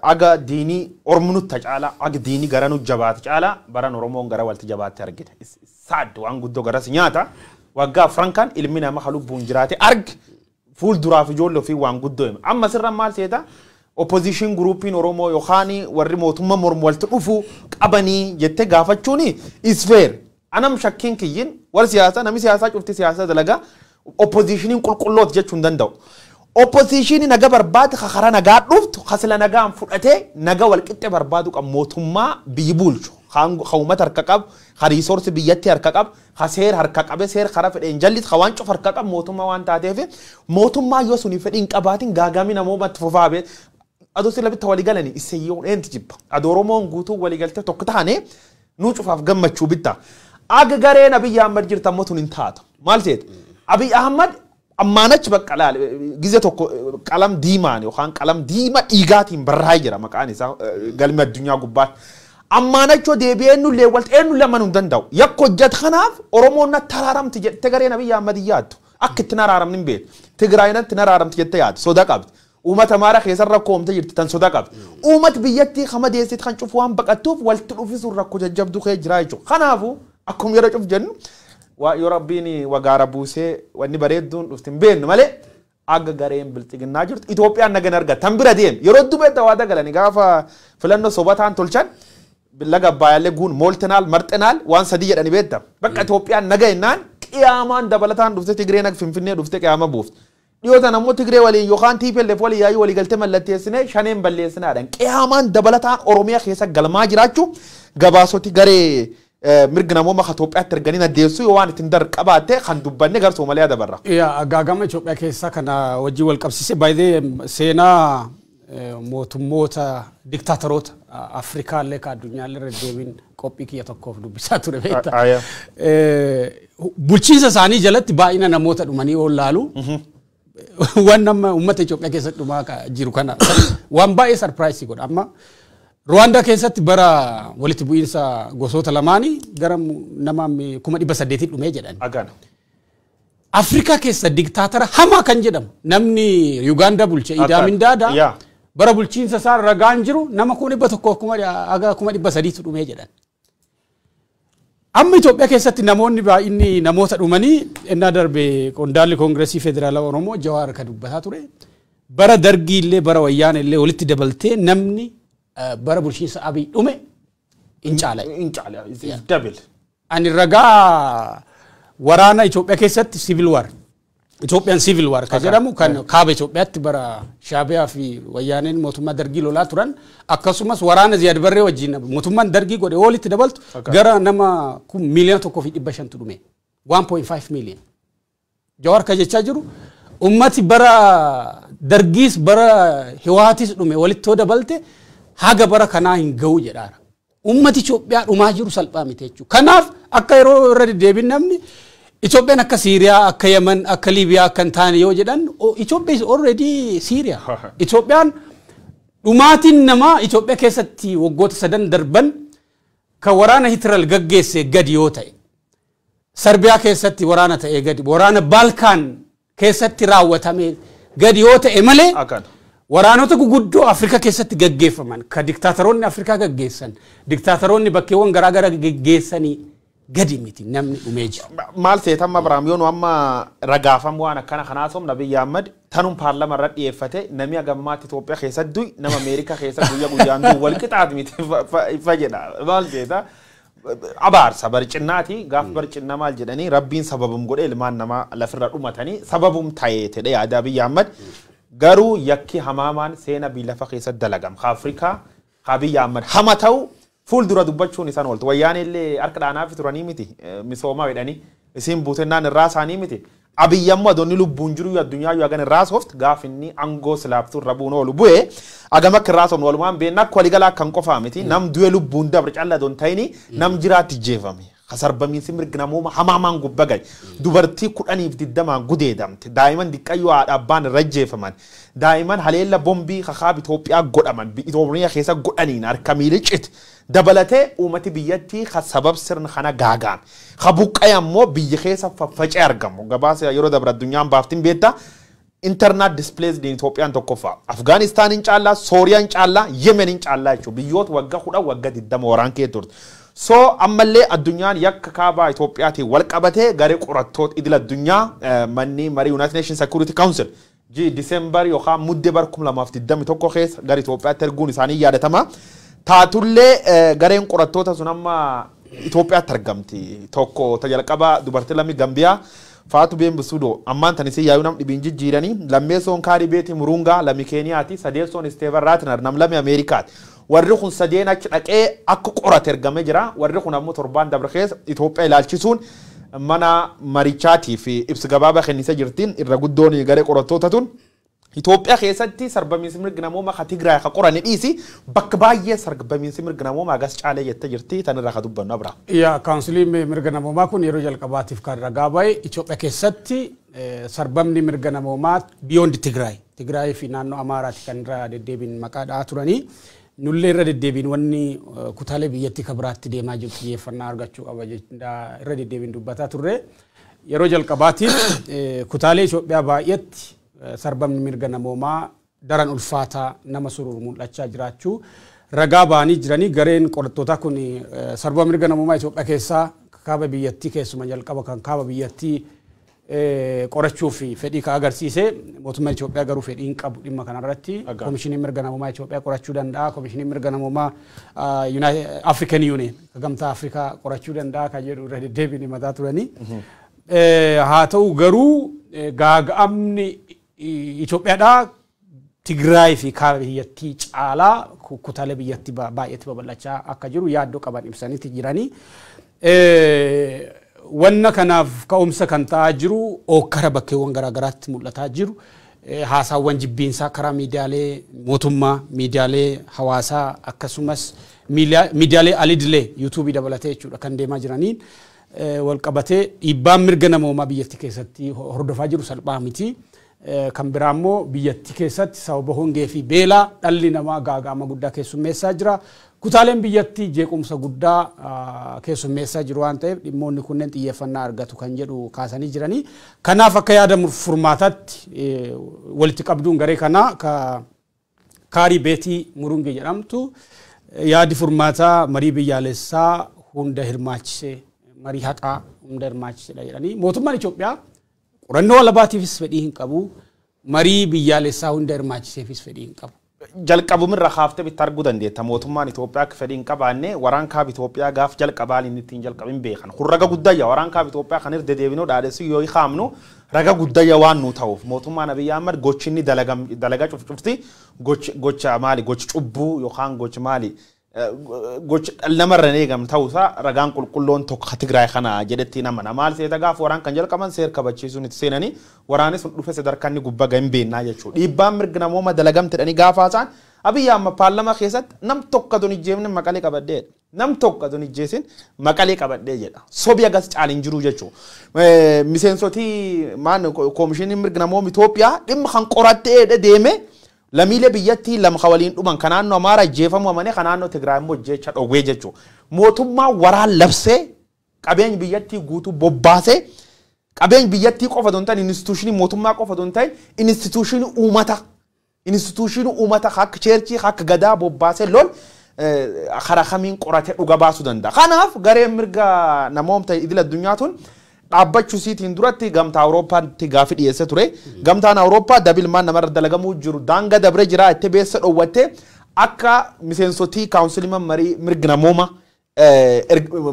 aga diinii Oromoo nutti caala aga diinii gara nu jabaate caala baran Oromoon gara walitti jabaatte argite. Saad waan guddoo garas nyaata. Waggaa Frankaan ilmi namaa lubbuun jiraate arg fuulduraaf ijoollee ofii waan guddoo hima. Amma sirra maal seeta opposition groupiin Oromoo yookaan warri mootummaa mormu walitti dhufu qabanii jettee gaafachuun is fair. Anam shakkiin kiyyin warri siyaasaa namni siyaasaa cufti siyaasaa dalagaa oppositioniin qulqullooti jechuu hin danda'u. Opposition naga barbaadu karaa nagaa dhuftu kasila nagaan fudhatee naga walqixxe barbaadu qab mootummaa biyyi bulchu. Kan uummata harka qabu, kan resource biyyatti harka qabu, kan seera harka qabe seera karaa fedheen jallis kan waan cufa harka qabu mootummaa waan taateef mootummaa yoo suni fedhiin qabaatiin gaagamii namoomatti fufaa bee adoo sila bitta walii galanii isseeyyoo eenti jibba. Adoo Oromoon guutuu walii galtee tokko taane nuu cufaaf gammachuu bitta. Aga gareen Abiy Ahmad jirtu ammoo tun hin taatu. Maal seeta? Abiy Ahmad ammaanachi bakka laale gize tokko qalam diimaan yookaan qalam diima dhiigaatiin barraa'ee jira maqaan isaa galmi addunyaa gubbaatti. Ammaanachoo deebi'ee eenyullee walti eenyullee amanuu hin danda'u. Yakka hojjetu kanaaf Oromoon natti araaramti jettee gareen Abiy Ahmad yaaddu. Akka itti araaramni hin beektu. Tigraay natti araaramti jettee yaaddu. Soda qabdi. Uummata Amaaraa keessa rakkoo oomtee jirti tan soda qabdi. Uummati biyyattii hama deessit kan cufu waan baqattuuf walitti dhufisuun rakkoo jajjabduu kee jira jechuudha. Kanaafuu akkuma yeroo cuf jennu yoo rabbiin wagaara buusee wanni bareedduun dhufti hin beeknu malee aga gareen bilxiginnaa jirtu Itoophiyaan nagan argata. Tan bira deem yeroo dubeetta waa dagalanii gaafa filannoo sobataan tolchan laga Abbaayaallee guun mooltinaal marxinaal waan sadii jedhanii beekta. Bakka Itoophiyaan naga jennaan qiyaamaan dabalataan dhufte Tigree naga Finfinnee dhufte qiyaama buufte. Dhiyootan ammoo Tigree waliin yookaan TPLF waliin yaayuu walii galtee mallatteessinee shaneen balleessinaadhaan qiyaamaan dabalataan Oromiyaa keessa galmaa jiraachuu gabaasoti garee mirga namooma Itoophiyaatti erganii addeessuu yoo waan ittiin darqabaatte kan dubbanne gara Somaaliyaa dabarra. Gaagama Itoophiyaa keessaa kana wajjin wal qabsiise baay'ee seenaa mootummoota diktaatoroota Afrikaallee ka addunyaallee irra deebiin qophii kiyya tokkoof dubbisaa ture beekta. Bulchiinsa isaanii jalatti baay'ina namoota dhumanii oolaalu. Waan nama uummata Itoophiyaa keessatti dhumaa jiru kana waan baay'ee sarpiraayisii godha amma. Ruwaandaa keessatti bara walitti bu'iinsa gosoota lamaanii gara nama 800,000 dhumee jedhan. Afrikaa keessa diktaatara hamaa kan jedhamu namni Yugaandaa bulche Idi Amin Daadaa bara bulchiinsa isaa ragaan jiru nama 100,000 haga 300,000 dhumee jedhan. Amma Itoophiyaa keessatti namoonni baay'inni namoota dhumanii innaa darbe qondaalli Koongireesii Federaalaa Oromoo Jawaar kan dubbataa ture. Bara Dargii illee bara Wayyaanee illee walitti dabaltee namni bara bulchiinsa Abiy dhume hin caala. Hin caala. Double. Ani ragaa waraana Itoophiyaa keessatti civil war Itoophiyaan civil war kan jedhamu kan kaaba Itoophiyaatti bara Shaabiyaa fi Wayyaaneen mootummaa Dargii lolaa turan akkasumas waraana Ziyaad Barree wajjin mootummaan Dargii godhe walitti dabaltu gara nama 1,500,000 dhume 1.5 million. Jawaar kan jechaa jiru ummati bara Dargiis bara Hiwaatis dhume walitti dabalte haga bara kanaa hin ga'u jedhaara. Ummati Itoophiyaa dhumaa jiru salphaa miti jechuudha. Kanaaf akka yeroo irra deddeebiin namni Itoophiyaan akka Siiriyaa, akka Yemen, akka Liibiyaa akka hin taane yoo jedhan Itoophiyaa is already Syria. Itoophiyaan dhumaatiin namaa Itoophiyaa keessatti waggoota sadan darban kan waraana Hitler gaggeesse gadi yoo ta'e Sarbiyaa keessatti waraana ta'e gadi waraana Balkaan keessatti raawwatame gadi yoo ta'e malee waraanota guguddoo Afrikaa keessatti gaggeeffaman kan diktaatoroonni Afrikaa gaggeessan diktaatoroonni bakkeewwan garaagaraa gaggeessanii gadi miti namni dhumee jiru. Maal seetamma Biraam yoo nu amma ragaafam waan akkana kanaa somna Abiy Ahmad tanum paarlama irra dhiyeeffate namni hagammaatti Itoophiyaa keessatti du'i nama Ameerikaa keessa guyyaa guyyaan du'u wal qixaati miti ifa jedha. Maal seeta abaarsa barcinnaati gaaf barcinna maal jedhanii rabbiin sababum godhe ilmaan namaa lafirra dhumatanii sababum ta'ee ta'e yaada Abiy Ahmad garuu yakki hamaamaan seena biyya lafa keessatti dalagam. Afrikaa Abiy Ahmad hama ta'u fuuldura dubbachuun isaan ooltu. Wayyaan illee harka dhaanaa fi turanii miti misoomaa jedhanii isiin buutennaan irraa isaanii miti. Abiyyi ammoo adoonni lubbuun jiru addunyaa yoo hagan irraa sooftu gaaf inni aangoo silaaftuu irra bu'uun oolu bu'ee agam akka irraa soofnu walumaan beekna akka waliigalaa kan qofaa miti nam du'e lubbuun dabre calla adoon ta'ini nam jiraatti jeefame. Kasarbamiinsi mirga namooma hamaamaan gubba gahe dubartii 10 fi 20 gudeedamte daa'iman diqqayyoo haadha abbaan irra jeefaman daa'iman haleella bombii kakaab Itoophiyaa godhaman Itoophiyaa keessa godhaniin harka miilli cite dabalatee uummati biyyattii ka sabab sirna kana gaagaame ka buqqee ammoo biyya keessa faffacee argamu gabaasa yeroo dabra addunyaan baaftiin beektaa internal displaced in Itoophiyaan tokkoffaa Afgaanistaan hin caallaa Sooriyaan caallaa Yemen hin caallaa jechuudha biyyoota waggaa 10 waggaa 20 waraan kee turte. So ammallee addunyaan yakka kaabaa Itoophiyaatiin wal qabatee garee qorattoota idil addunyaa manni marii United Nations Security Council ji Diseembar yookaan muddee bara 2021 keessa gara Itoophiyaatti erguun isaanii yaadatama. Taatullee gareen qorattoota sun amma Itoophiyaatti argamti. Tokko ta jalqaba dubartii lammi Gambiyaa Faatu Bensouda ammaan tan isii yaayuu nam dhibiin jijjiiranii lammeessoon Kaarii Beetii Murungaa lami Keeniyaati sadeessoon Steven Raatner nam lami Ameerikaati. Warri kun sadeen achi dhaqee akka qorate ergamee jira. Warri kun ammoo torbaan dabre keessa Itoophiyaa ilaalchisuun mana marichaatii fi ibsa gabaabaa kennisa jirti. Irra guddoon garee qorattoota tun. Itoophiyaa keessatti sarbamiinsi mirga namoomaa ka Tigraay ka qorani dhiisi bakka baay'ee sarbamiinsi mirga namoomaa agas caalee jettee jirti tan irraa ka dubbannu abira. Yaa kaawunsiliin mirga namoomaa kun yeroo jalqabaatiif kan ragaa ba'e Itoophiyaa keessatti sarbamni mirga namoomaa beyond Tigraay Tigraay fi naannoo Amaaraati kan irra deddeebiin maqaa dha'aa turanii nullee irra deddeebiin wanni kutaalee biyyattii ka biraatti deemaa jiru xiyyeeffannaa argachuu qaba irra deddeebiin dubbataa turre yeroo jalqabaatiif kutaalee Itoophiyaa baay'eetti sarbamni mirga namoomaa daran ulfaataa nama sururu mul'achaa jiraachuu ragaa ba'anii jiranii gareen qorattootaa kun sarbama mirga namoomaa Itoophiyaa keessaa kaaba biyyattii keessuma jalqaba kan kaaba biyyattii qorachuu fi fedhii ka agarsiise mootummaan Itoophiyaa garuu fedhii hin qabu dhimma kanarratti koomishiniin mirga namoomaa Itoophiyaa qorachuu danda'a koomishiniin mirga namoomaa African Union gamtaa Afrikaa qorachuu danda'a kan jedhu irra deddeebiin himataa turanii. Haa ta'u garuu gaaga'amni Itoophiyaadhaa Tigraay fi kaaba biyyattii caalaa kutaalee biyyattii baay'eetti babal'achaa akka jiru yaaddoo qaban ibsaniiti jiranii. Wanna kanaaf ka'umsa kan ta'aa jiru ookkara bakkeewwan garaagaraatti mul'ataa jiru. Haasaawwan jibbiinsaa karaa miidiyaalee mootummaa, miidiyaalee hawaasaa akkasumas miidiyaalee alidilee yuutuubii dabalatee jechuudha kan deemaa jiraniin wal qabatee dhiibbaan mirga namoomaa biyyattii keessatti hordofaa jiru salphaa miti. Kan biraa immoo biyyattii keessatti sababa hongee fi beelaa dhalli namaa gaaga'ama guddaa keessummeessaa jira. Kutaaleen biyyattii jeequmsa guddaa keessummeessaa jiru waan ta'eef dhimmoonni kunneen xiyyeeffannaa argatu kan jedhu kaasanii jiranii. Kanaaf akka yaada furmaataatti walitti qabduun garee kanaa Kaarii Beetii Murungee jedhamtu yaadi furmaataa marii biyyaalessaa hunda hirmaachisee marii haqaa hunda hirmaachisedha jedhanii mootummaan Itoophiyaa qorannoo walabaatiifis fedhii hin qabu marii biyyaalessaa hunda hirmaachiseefis fedhii hin qabu. Jalqabumirra haaftee bitta arguu dandeetta mootummaan Itoophiyaa akka fedhii hin qabaanne waraan kaaba Itoophiyaa gaaf jalqabaan inni ittiin jalqabin beekan. Kun raga guddayya waraan kaaba Itoophiyaa kan irra deddeebinuu dhaadessu yoo haamnu raga guddayya waan nu ta'uuf mootummaan Abiyyi Ahmad gochi inni dalagaa cufcufti gocha maali gochi cubbuu yookaan gochi maali gochi namarra hin eegamne ta'uusaa ragaan qulqulloon tokko Tigraay kana jedhetti nama maal seeta gaaf waraan kan jalqaban seer kabachiisuun itti seenanii waraanni sun dhufe sadarkaa inni gubbaa ga'e hin beennaa jechuudha. Dhiibbaan mirga namooma dalagamte jedhanii gaafa haasa'an Abiyyi Ahmad paarlaamaa keessatti nam tokko otoo hin ijjeefne maqalee qabadhee jedha. Nam tokko otoo hin ijjeesin maqalee qabadhee jedha. Sobi agas caaliin jiru jechuudha. Miseensotii maan koomishiniin mirga namooma Itoophiyaa dhimma kan qorattee deeme lamiilee biyyattii lama waliin dhuman kan naannoo Amaaraa ajjeefamuu amane kan naannoo Tigraay immoo jecha dhowwee jechuudha. Mootummaa waraan labsee qabeenya biyyattii guutuu bobbaasee qabeenya biyyattii qofa osoo hin ta'in instituushinii mootummaa qofa osoo hin ta'in instituushinii uummata akka cheerchii akka gadaa bobbaasee lol karaa kamiin qoratee dhuga baasuu danda'a. Kanaaf gareen mirga namoota idil addunyaa tun dhaabbachuu isiitiin duratti gamtaa Awurooppaatti gaaffii dhiyeessee ture. Gamtaan Awurooppaa dabilmaan namarra dalagamuu jiru daanga dabre jira itti beessa dhoowwattee akka miseensotii kaawunsilii marii mirga namooma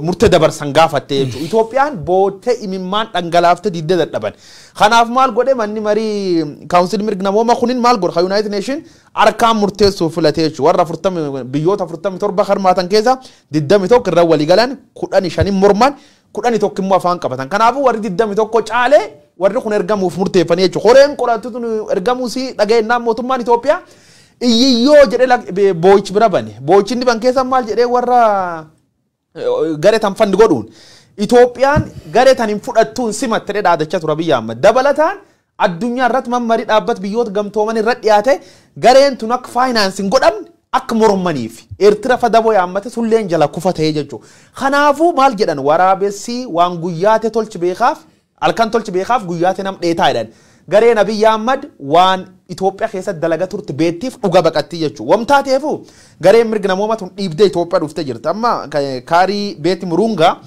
murtee dabarsan gaafatte jechuudha. Itoophiyaan boottee imimmaan dhangalaaftee diddee dadhaban. Kanaaf maal godhe manni marii kaawunsilii mirga namooma kunin maal godhe United Nation harkaan murteessuuf filate jechuudha. Warra biyyoota 47 hirmaatan keessa 21 irra walii galan 15 morman 11 immoo afaan qabatan. Kanaafuu warri 21 caalee warri kun ergamuuf murteeffanii jechuudha. Horeen qorattu ergamuusii dhaga'ennaan mootummaan Itoophiyaa iyyiyyoo jedhee boo'ichi bira bane. Boo'ichi inni ban keessa maal jedhee warra garee tan fandi godhuun Itoophiyaan garee tan hin fudhattuun simattee dhaadachaa tura biyya amma. Dabalataan addunyaa irratti mammarii dhaabbata biyyoota gamtooman irra dhiyaate gareen tun akka faayinaansiin godhamne akka mormaniif Eertira fadaboo yaammate sulleen jala kufa ta'ee jechuudha. Kanaafuu maal jedhan waraabessi waan guyyaate tolchi beekaaf halkan tolchi beekaaf guyyaate nam dheetaa jedhan. Gareen Abiyyi Ahmad waan Itoophiyaa keessatti dalagaa turte beettiif dhuga baqatti jechuudha. Wamtaa ta'eefu gareen mirga namooma tun dhiibdee Itoophiyaa dhuftee jirti. Amma Kaarii Beetii Murungaa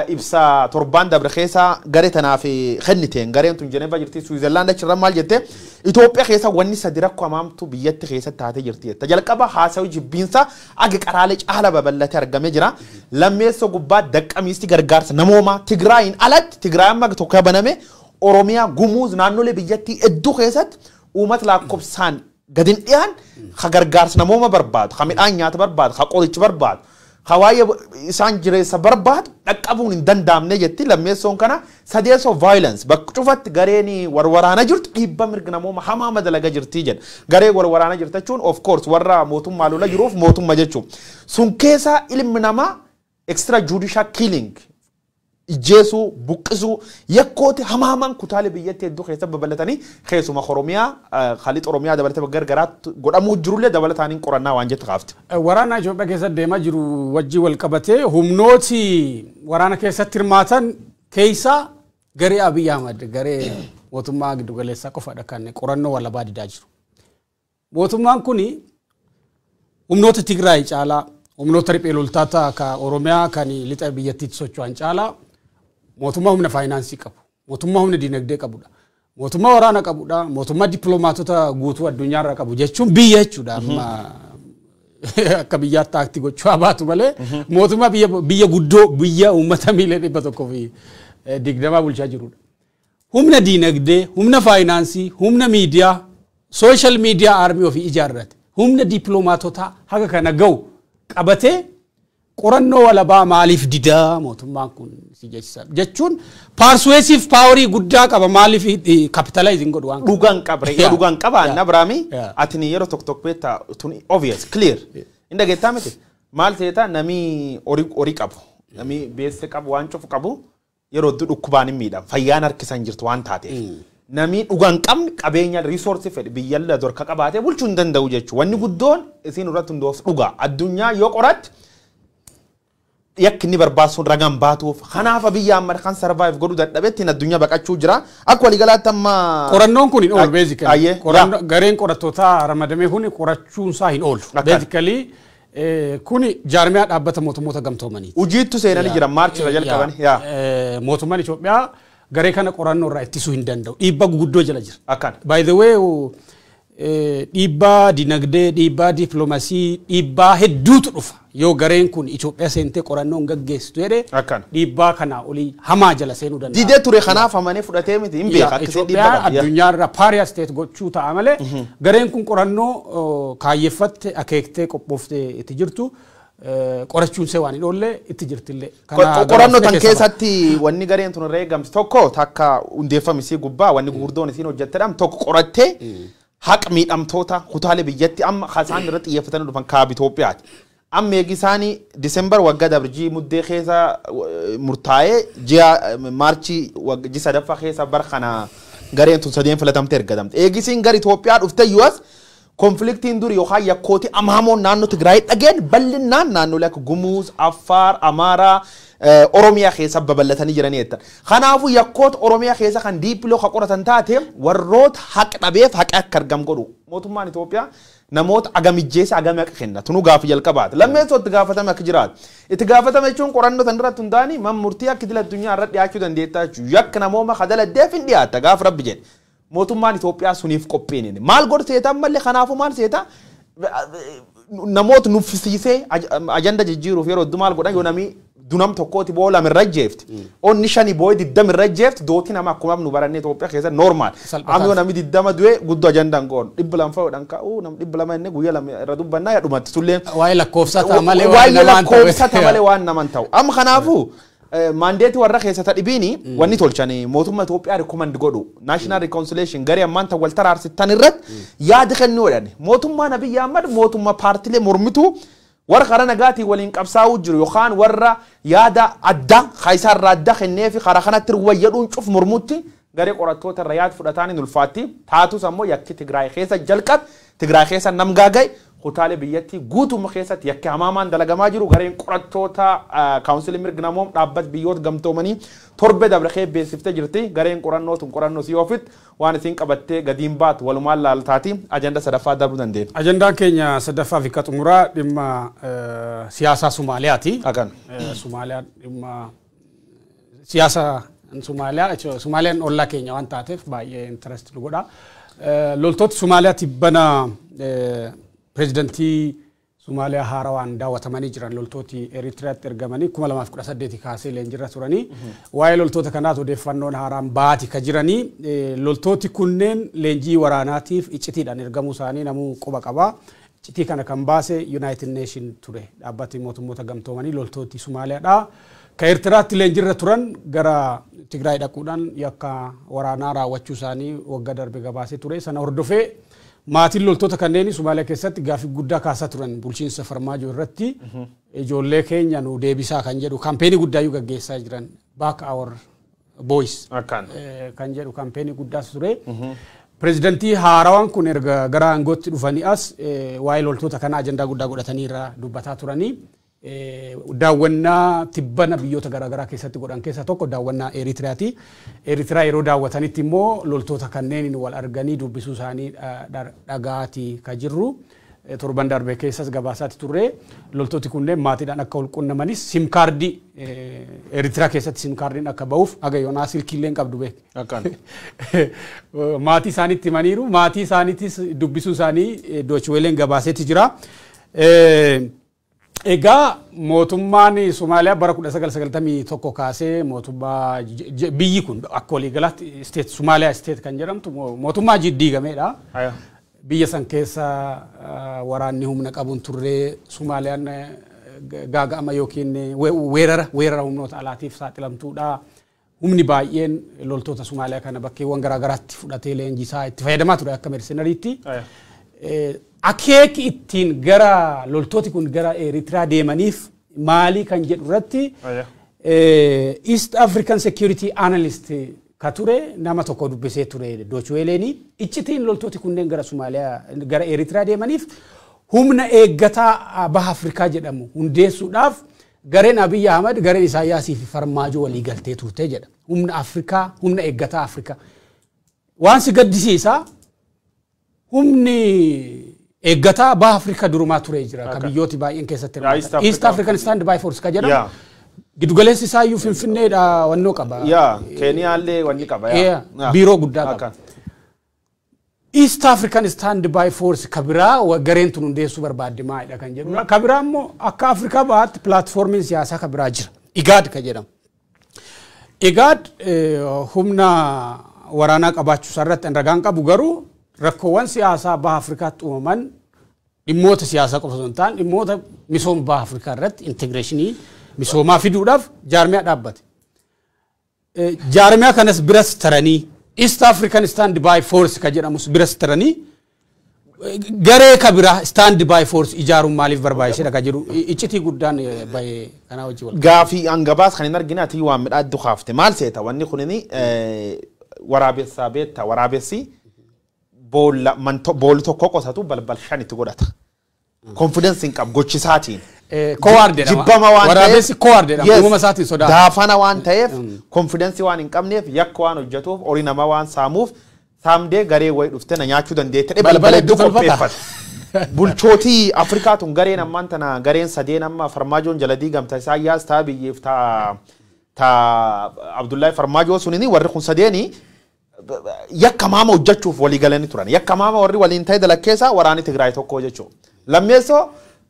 Ibsa torbaan dabre keessa garee tanaaf kenniteen gareen tun Jenevaa jirti, Switzerland achirra maal jette? Itoophiyaa keessa wanni sadi rakkoo hamaamtu biyyatti keessa taatee jirti jette. Jalqaba haasawii jibbiinsa aga qaraalee caala babal'atee argamee jira. Lammeessoo gubbaa daqqamiisti gargaarsa namoomaa Tigraayin alatti, Tigraay amma tokko baname, Oromiyaa, Gumuuz, naannolee biyyattii hedduu keessatti uummata lakkoofsaan gadi hin dhiyaan ka gargaarsa namooma barbaadu, ka midhaan nyaata barbaadu, ka qoricha barbaadu, ka waa'ee isaan jireessa barbaadu dhaqqabuun hin danda'amne jetti lammeessoon kana. Sadeessoo violence bakka cufatti gareen warwaraana jirtu dhiibba mirga namooma hamaa madalaga jirti jedha. Garee warwaraana jirti jechuun of course warra mootummaa lola jiruuf mootummaa jechuun. Sun keessa ilmi namaa extra judicial killing, ijjeesuu, buqqisuu, yakkooti hamaaman kutaalee biyyattii hedduu keessa babal'atanii keessuma Oromiyaa, Khaliix Oromiyaa dabalatee bakka gargaraatti godhamuu jirullee dabalataan qorannaa waan jettu kaafte. Waraana Itoophiyaa keessa deemaa jiru wajjin wal qabatee humnooti waraana keessatti hirmaatan keessaa garee Abiy Ahmad, garee mootummaa giddugaleessaa qofadha kan qorannoo walabaa didaa jiru. Mootummaan kuni humnoota Tigraay caalaa, humnoota riphee loltoota ka Oromiyaa kan lixa biyyattiitti socho'an caalaa mootummaa humna faayinaansii qabu, mootummaa humna dinagdee qabudha, mootummaa waraana qabudha, mootummaa dippiloomaatota guutuu addunyaarra qabu jechuun biyya jechuudha. Amma akka biyyaatti act gochuu haa baatu malee mootummaa biyya guddoo, biyya uummata miiliyoona 120 bulchaa jirudha. Humna dinagdee, humna faayinaansii, humna miidiyaa, social media army ofii ijaarrate, humna dippiloomaatotaa haga kana ga'u qabatee qorannoo walabaa maaliif didaa mootummaan kun si jechisa jechuun persuasive powerii guddaa qaba, maaliif capitalizing godhu waan kana. Dhugaan qabre yoo dhugaan qabaan na biraami atini yeroo tokko tokko beektaa tun obvious clear hin dhageettaa miti. Maal ta'eeta, namii horii qabu, namii beesse qabu, waan cufu qabu yeroo hedduu dhukkubaan hin miidhamu, fayyaan harkisan jirtu waan taateef. Namii dhugaan qabne qabeenya resourceii fedhe biyyalla dorka qabaatee bulchuu hin danda'u jechuudha. Wanni guddoon isiin irratti hundooftu dhugaa addunyaa yoo qoratte yakki inni barbaasuun ragaan baatuuf. Kanaaf Abiyyi Ahmad kan survive godhuu dadhabetti addunyaa baqachuu jira. Akka waliigalaatti amma. Qorannoon kun hin oolu basically. Gareen qorattootaa ramadamee kun qorachuun isaa hin oolu. Basically kun jaarmiyaa dhaabbata mootummoota gamtoomaniiti. Hojiittu seenanii jiran, March irra jalqaban. Mootummaan Itoophiyaa garee kana qorannoo irraa ittisuu hin danda'u. Dhiibbaa guguddoo jala jira. Akkan. By the way, dhiibbaa dinagdee, dhiibbaa dippiloomasii, dhiibbaa hedduutu dhufa. Yoo gareen kun Itoophiyaa seentee qorannoo hin gaggeessitu jedhee dhiibbaa kanaa olii hamaa jala seenuu danda'a. Didee ture, kanaaf amanee fudhatee miti, hin beeka akkasii dhiibbaa qaba. Addunyaarra pariah state gochuu ta'a malee gareen kun qorannoo kaayeffatte, akeektee qophooftee itti jirtu qorachuun see waan hin oolle itti jirtillee. Qorannoo tan keessatti wanni gareen tun irra eegamtu tokko takka hundeeffamisii gubbaa wanni gurguddoon isiin hojjettedhaam tokko qorattee haqa miidhamtoota kutaalee biyyatti amma isaan irratti xiyyeeffatanii dhufan kaaba Itoophiyaati. Amma eegi isaanii Disembar waggaa dabrjii muddee keessa murtaa'ee ji'a Maarchii ji'a sadaffaa keessa bara kana gareen tun sadeen filatamte ergatamte. Eegisiin gara Itoophiyaa dhufte US conflictiin duri yookaan yakkooti amaamoon naannoo Tigraay dhageen bal'inaan naannolee akka Gumuuz, Affaar, Amaaraa, Oromiyaa keessa babal'atanii jiranii jettan. Kanaafuu yakkoota Oromiyaa keessa kan deeply ka qoratan taate warroota haqa dhabeef haqa akka argam godhu. Mootummaan Itoophiyaa namoota agamijjeessa agami haqa kenna. Tunuu gaafa jalqabaati. Lammeessoo itti gaafatame akka jiraatu. Itti gaafatame jechuun qorannoo tan irratti hundaa'anii man murtii akka idil addunyaa irratti dhiyaachuu dandeettaa jechuudha. Yakka namooma kadaladdeef hin dhiyaatta gaafa rabbi jedhe. Mootummaan Itoophiyaa suniif qophiin maal godhu seeta ammallee? Kanaafuu maal seeta, namoota nuffisiisee ajanda jijjiiruuf yeroo hedduu maal godhan? Yoo namni dunam tokkooti boo lama irra jeefti. Onni shani boo 20 irra jeefti, dooti nama akkuma nu barannee Itoophiyaa keessa normal. Amma yoo namni 20 du'e guddoo ajandaan goon 200 fa'uudhaan ka'uu nam 200 inni guyyaa 2 irra dubbannaa yaa dhumatti sulleen. Waa'ee lakkoofsaa ta'a malee waa'ee lakkoofsaa ta'a malee waan naman ta'u. Amma kanaafuu mandateii warra keessa tadhibiini wanni tolchan mootummaa Itoophiyaa recommend godhu National Reconciliation garee ammaan tan wal taraarsitan irratti yaada kennuu jedhan. Mootummaan Abiyyi Ahmad mootummaa paartilee mormituu warra karaa nagaatiin waliin qabsaa'uu jiru yookaan warra yaada addaa kaayisaarraa adda kennee fi karaa kanatti wayyadhuun cuf mormutti garee qorattoota irra yaada fudhataan hin ulfaatti. Taatus ammoo yakki Tigraay keessa jalqabe, Tigraay keessa nam gaaga'e, kutaalee biyyattii guutummaa keessatti yakki hamaamaan dalagamaa jiru gareen qorattoota kaawunsilii mirga namoom dhaabbata biyyoota gamtoomanii torbe dabre beeksiftee jirti. Gareen qorannoo tun qorannoo si ofitti waan isiin qabattee gadiin baatu walumaan laaltaati. Ajanda sadaffaa darbuu dandeenya. Ajandaan keenya sadaffaa fi xumuraa dhimma siyaasaa Somaaliyaati. Akan. Somaaliyaan dhimma Siyaasa Somaaliyaa, Somaaliyaan ollaa keenya waan taateef baay'ee interest nu godha. Loltoota Somaaliyaa tibbana pireezidantii Somaaliyaa haarawaan daawwatamanii jiran, loltooti Eritiriyaatti ergamanii 2018 kaasee leenjirra turanii, waa'ee loltoota kanaas odeeffannoon haaraan baati ka jiranii. Loltooti kunneen leenjii waraanaatiif iccitiidhaan ergamuu isaanii namuu quba qaba. Iccitii kana kan baase United Nation ture, dhaabbati mootummoota gamtoomanii. Loltooti Somaaliyaadha. Ka Eertiraatti leenjirra turan gara Tigraay dhaquudhaan yakka waraanaa raawwachuu isaanii waggaa darbe gabaasee ture. Sana hordofee maatiin loltoota kanneenii Somaaliyaa keessatti gaaffii guddaa kaasaa turan bulchiinsa Farmaajoo irratti. Ijoollee keenya nu deebisaa kan jedhu kaampeenii guddaayyuu gaggeessaa jiran, "Back our boys" kan jedhu kaampeenii guddaas ture. Pireezidantii haarawaan kun erga gara aangootti dhufanii as waa'ee loltoota kanaa ajandaa guddaa godhatanii irraa dubbataa turanii. Daawwannaa tibbana biyyoota garaagaraa keessatti godhan keessaa tokko daawwannaa Eritiriyaati. Eritiriyaa yeroo daawwatanitti immoo loltoota kanneen wal arganii dubbisuu isaanii dhagaati ka jirru. Torban darbe keessas gabaasaatti turre, loltooti kunneen maatiidhaan akka wal qunnamanis SIM kaardii, Eritiriyaa keessatti SIM kaardiin akka ba'uuf, haga yoonaa silkiillee hin qabdu beek. Maatii isaaniitti himaniiru, maatii isaaniittis dubbisuu isaanii Deutsche Wellen gabaaseeti jira. Egaa mootummaan Somaaliyaa bara 1991 kaasee mootummaa biyyi kun akka waliigalaatti state, Somaaliyaa state kan jedhamtu mootummaa jiddiigameedha. Biyya san keessa waraanni humna qabuun turree, Somaaliyaan gaaga'ama yookiin weerara humnoota alaatiif saaxilamtuudha. Humni baay'een loltoota Somaaliyaa kana bakkeewwan garaagaraatti fudhatee leenjisaa itti fayyadamaa ture akka mercenaryitti. Akeeki ittiin gara loltooti kun gara Eritiriyaa deemaniif maalii kan jedhu irratti East African Security Analyst ka ture nama tokko dubbisee ture Deutsche Welleni. Iccitiin loltooti kunneen gara Somaaliyaa, gara Eritiriyaa deemaniif humna eeggataa baha Afrikaa jedhamu hundeessuudhaaf gareen Abiyyi Ahmad, gareen Isaayyaasii fi Farmaajoo walii galtee turte jedha. Humna Afrikaa, humna eeggataa Afrikaa. Waan si gaddisiisaa, humni eeggataa baha Afrikaa durumaa turee jira ka biyyooti baay'een keessatti hirmaatan. East African Stand by Force ka jedhamu. Giddugaleessi isaa iyyuu Finfinneedha, wannoo qaba. Yaa, Keeniyaallee wanni qaba. Biiroo guddaa qaba. East African Stand by Force ka biraa gareen tun hundeessuu barbaadde maalidha kan jedhudha. Ka biraa immoo akka Afrikaa bahaatti pilaatfoormiin siyaasaa ka biraa jira. IGAD ka jedhamu. IGAD humna waraanaa qabaachuu isaarratti ragaan qabu, garuu rakkoowwan siyaasaa baha Afrikaatti uumaman dhimmoota siyaasaa qofa osoo hin taane dhimmoota misooma baha Afrikaa irratti integrationii misoomaa fiduudhaaf jaarmiyaa dhaabbate. Jaarmiyaa kanas biras taranii, East African Stand by Force ka jedhamus biras taranii, garee ka biraa Stand by Force ijaaruun maaliif barbaachisedha ka jedhu iccitii guddaan bahee kanaa wajjin wal. Gaafii hangabaas kan hin argine ati waan midhaaddu kaafte maal seeta? Wanni kunini waraabessaa beekta, waraabessi boolla boolli tokko qosatu balbal shan itti godhata. Confidence hin qabu gochisaatiin. Coward jedhama. Jibbama waan ta'eef. Waraabessi coward jedhama. Uumama isaatiin sodaata. Daafana waan ta'eef, confidence waan hin qabneef, yakka waan hojjetuuf, horii namaa waan saamuuf, saamdee garee wayii dhuftee na nyaachuu dandeette balbala hedduu qopheeffata. Bulchootii Afrikaa tun gareen ammaan tana gareen sadeen amma Farmaajoon jala diigamta, Isaayyaas taa biyyeef taa Abdullahi Farmaajoo sunini, warri kun sadeeni yakka maama hojjechuuf walii galanii turan. Yakka maama warri waliin ta'e dalakkeessa waraanni Tigraay tokko jechuudha. Lammeessoo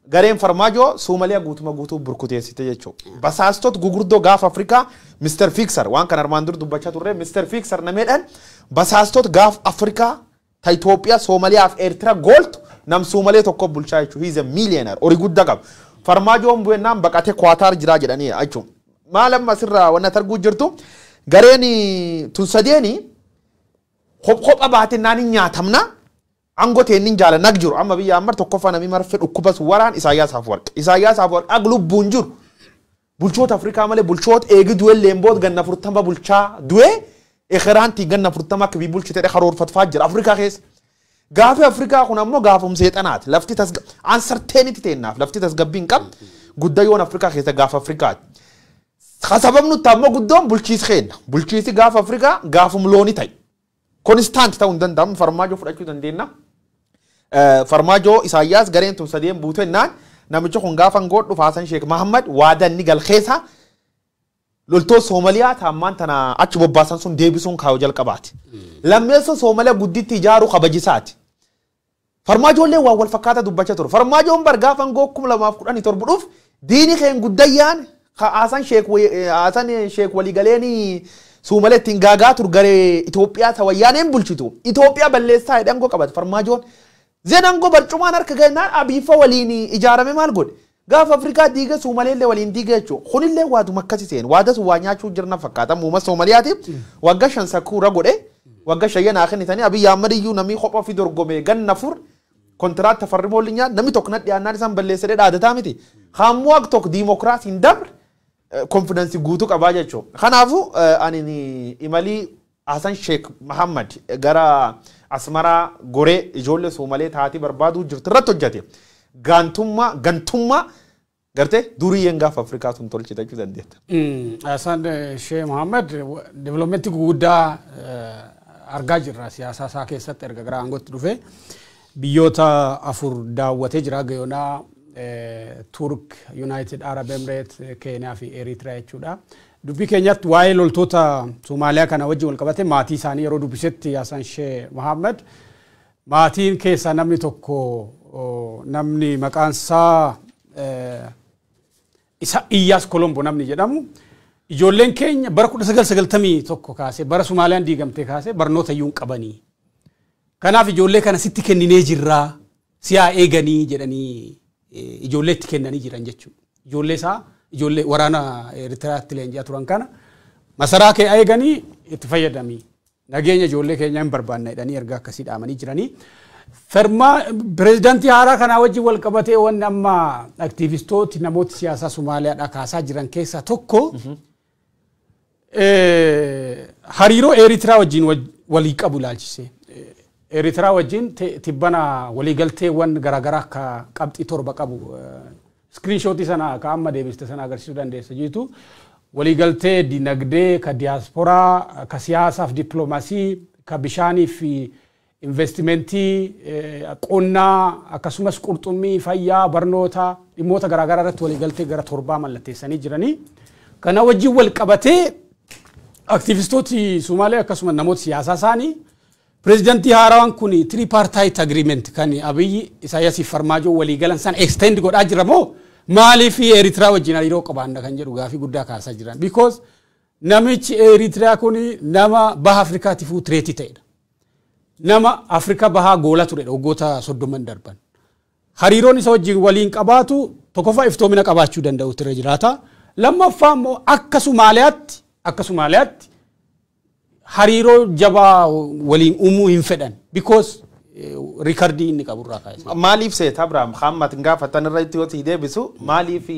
gareen Farmaajoo Soomaliyaa guutuma guutuu burkuteessite jechuudha. Basaastota gugurdoo gaafa Afrikaa, Mr. Fixer, waan kan armaan dur dubbachaa turre, Mr. Fixer nameedhaan basaastota gaafa Afrikaa ta Itoophiyaa, Soomaliyaa fi Eertiraa gooltu nam Soomalee tokko bulchaa jechuudha. He is a millionaire. Horii guddaa qaba. Farmaajoon bu'ennaan baqatee Kwaataar jiraa jedhanii jechuudha. Maal amma asirraa wanna arguu jirtu, gareen tun sadeeni kopha baate naan hin nyaatamna, aangoo ta'e inni jaalanna jiru. Amma biyya ammar tokkoffaa namni marfee dhukkubas waraan Isaayyaas Afwerqi. Isaayyaas Afwerqi ag lubbuun jiru bulchoota Afrikaa malee bulchoota eegi du'e leenboot ganna 40 bulchaa du'e ekeraantii ganna 40 akka bii bulchite karoorfatfaa jira Afrikaa keessa. Gaafi Afrikaa kun ammoo gaafum seexanaati. Lafti tasga uncertainty teennaaf lafti tasgabbii hin qabne guddayoon Afrikaa keessa gaafa Afrikaati. Sababni nutti ammoo guddoon bulchiisi keenna. Bulchiisi gaafa Afrikaa gaafum loonii ta'e. Constant ta'uu hin danda'amu, Farmaajoo fudhachuu dandeenya. Farmaajoo, Isaayyaas, gareen tun sadeen buutennaan namichi kun gaafa godhu Haasan Sheek Mahammad waadaa inni galkeessa Loltoota Soomaliyaa taammaan tana achi bobbaasan sun deebisuun kaayoo jalqabaati. Lammeessoo Soomaliyaa gudditti ijaaruu kabajisaati. Farmaajoollee waan wal fakkaata dubbachaa ture. Farmaajoon bar gaafa angoo 2017 dhuuf diini keen guddayyaan Haasan Sheek waliigaleen Soomalee ittiin gaagaa ture garee Itoophiyaa ta wayyaaneen bulchitu. Itoophiyaa balleessaa jedhee angoo qabate Farmaajoon. Zeen angoo barcumaan harka gannaan Abiifa waliin ijaarame maal godhe? Gaafa Afrikaa diiga Soomaleellee waliin diiga jechuudha. Kunillee waaduma akkasii seen. Waada sun waa nyaachuu jirna fakkaata. Muuma Soomaliyaati waggaa 5 sakkuura godhe. Waggaa 5 naa kennitanii Abiyyi Ahmad iyyuu namni kophaa ofii dorgome ganna 4 kontiraat tafarrimoo linyaa namni tokko na dhiyaannaan isaan balleessadee dhaadataa miti. Hammuu akka tokko diimokiraasiin dabre konfidensi guutuu qabaa jechuudha. Kanaafuu ani imalii Hasan Sheekh Mahammad gara Asmaraa goree ijoollee Soomalee taatii barbaaduu jirtu irratti hojjete. Gaantummaa gantummaa gartee duriyyeen gaafa Afrikaa sun tolchite jechuu dandeetta. Hasan Sheekh Mahammad developmentii guguddaa argaa jirra siyaasa isaa keessatti erga gara aangootti dhufe. Biyyoota 4 daawwatee jira gayoonaa Turk, United Arab Emirates, Keenyaa fi Eritrea jechuudha. Dubbii keenyatti waa'ee loltoota Somaaliyaa kana wajjin wal qabate maatii isaanii yeroo dubbisetti Hasan Sheekh Mahammad maatiin keessaa namni tokko namni maqaan isaa isa Iyyaas Kolombo namni jedhamu ijoolleen keenya bara 1991 kaasee bara Somaaliyaan diigamtee kaasee barnoota iyyuu hin qabanii. Kanaaf ijoollee kana sitti kenninee jirraa si'aa eeganii jedhanii ijoollee itti kennanii jiran jechuudha. Ijoollee isaa ijoollee waraana Eritiraatti leenji'aa turan kana masaraa kee eeganii itti fayyadamii nageenya ijoollee keenyaa hin barbaanne jedhanii erga akkasii dhaamanii jiranii. Fermaa pireezidaantii haaraa kanaa wajjin wal qabatee wanni amma aktiivistooti namoota siyaasaa Somaaliyaadhaa kaasaa jiran keessaa tokko hariiroo Eritiraa wajjin walii qabu ilaalchise. Eritiraa wajjin tibbana waliigalteewwan garaagaraa akka qabxii 7 qabu iskiriinshootii sana akka amma deebiste sana agarsiisuu dandeessa jiitu. Waliigaltee dinagdee ka diyaasporaa ka siyaasaaf dippiloomaasii ka bishaanii fi investimentii qonnaa akkasumas qurxummii fayyaa barnoota dhimmoota garaagaraa irratti waliigaltee gara 7 mallatteessanii jiranii. Kana wajjin wal qabatee aktiivistooti Somaaliyaa akkasumas namoota siyaasaa isaanii pireezidaantii haaraan kun tripartite agreement kan Abiyyi Isaayyaasiif Farmaajoo waliigalan san extend godhaa jira moo maaliif Eritiraa wajjin hariiroo qabaanna kan jedhu gaafii guddaa kaasaa jiran. Because namichi Eritiraa kun nama baha Afrikaatiifuu tireetii ta'edha. Nama Afrikaa bahaa goola turedha waggoota 30 darban. Hariiroon isa wajjin waliin qabaatu tokkoffaa iftoomina qabaachuu danda'u ture jiraata. Lammaffaa immoo akka Somaaliyaatti hariiroo jabaa waliin uumuu hin fedhan. Because rikardii inni qabu irraa kaasee. Maaliif seeta Abrahaam Hammat gaafatan irratti yoo si deebisu maaliif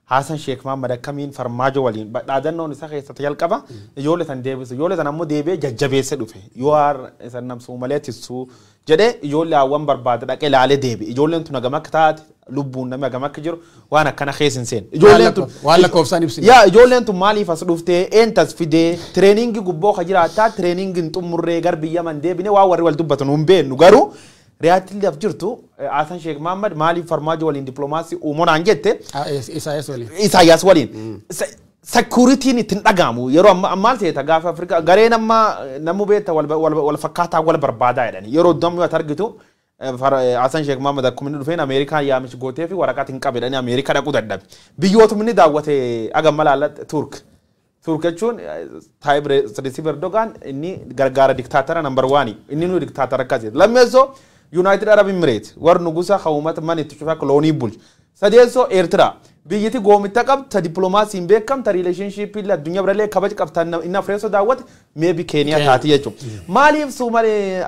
Hasan Sheekh Mahammad akkamiin Farmaajoo waliin dhaadannoon isaa keessatti jalqaba ijoollee san deebisu ijoollee san ammoo deebi'ee jajjabeessee dhufe yoo isan namsuu malee tissuu jedhee ijoollee hawwan barbaade dhaqee ilaalee deebi'e ijoolleen tun hagam akka taate lubbuun namni hagam akka jiru waan akkana keessa hin seenne. Ijoolleen tun waan lakkoofsaan ibsine. Yaa ijoolleen tun maaliif as dhuftee eentas fidee tireeningii gubboo ka jiraataa tireeningiin xumurree gar biyya man deebine waan warri wal dubbatan hin beeknu garuu Riyaatillaaf jirtu Hasan Sheekh Mahammad maaliif Farmaajoo waliin dippiloomaasii uumonaan jette Isaayyaas waliin. Isaayyaas waliin. Sekuritiin ittiin dhagaamu yeroo amma maal ta'e gaafa Afrikaa gareen amma namuu beekta wal fakkaataa wal barbaadaa jedhani yeroo dammi yoo argitu Hasan Sheekh Mahammad akkuma inni dhufeen Ameerikaan yaamichi gootee fi waraqaa hin qabe jedhanii Ameerikaa dhaquu dadhabe. Biyyootuma inni daawwate agam malaallatti Turk. Turk jechuun Tayyip Recep Erdogan inni gargaara diktaatara number 1 inni nu diktaatara akkasii. Lammeessoo United Arab Emirates war nugusa hawumata man itti cufa kolonii bulchu. Sadeessoo Eertiraa biyyatti goomitta qabta dippiloomaasiin beekamta riileeshinshiippii illee addunyaa birallee kabaja qabta inni afreessoo daawwate meebi Keeniyaa taati jechuudha. Maaliif Soomalee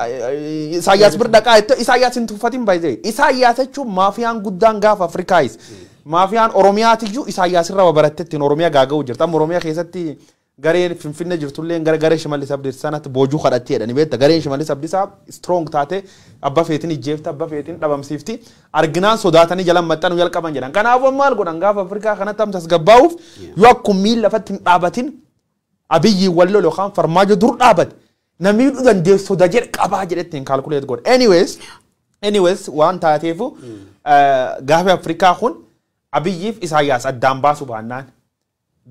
Isaayyaas bira dhaqaa jettee Isaayyaas hin tuffatin baay'ee. Isaayyaas jechuun maafiyaan guddaan gaafa Afrikaayis. Maafiyaan Oromiyaatiyyuu Isaayyaas irraa barattee ittiin Oromiyaa gaaga'uu jirti. Amma Oromiyaa keessatti gareen Finfinnee jirtullee gara garee Shimallis Abdiisaa sanatti boojuu kadhattee jedhani beekta. Gareen Shimallis Abdiisaa strong taate abba feetiin ijjeefte abba feetiin dhabamsiifti. Arginaan sodaatanii jalan maxxanuu jalqaban jedhan. Kanaafuu maal godhan gaafa Afrikaa kanatti ammas tasgabbaa'uuf yoo akkuma miila lafatti hin dhaabatin Abiyyi wal lolu yookaan Farmaajo dur dhaabate namni hidhuu dandeessu soda jedhe qabaa jedhe ittiin kaalkuleet godhe. Anyways waan taateefu gaafa Afrikaa kun Abiyyiif Isaayyaas addaan baasu baannaan.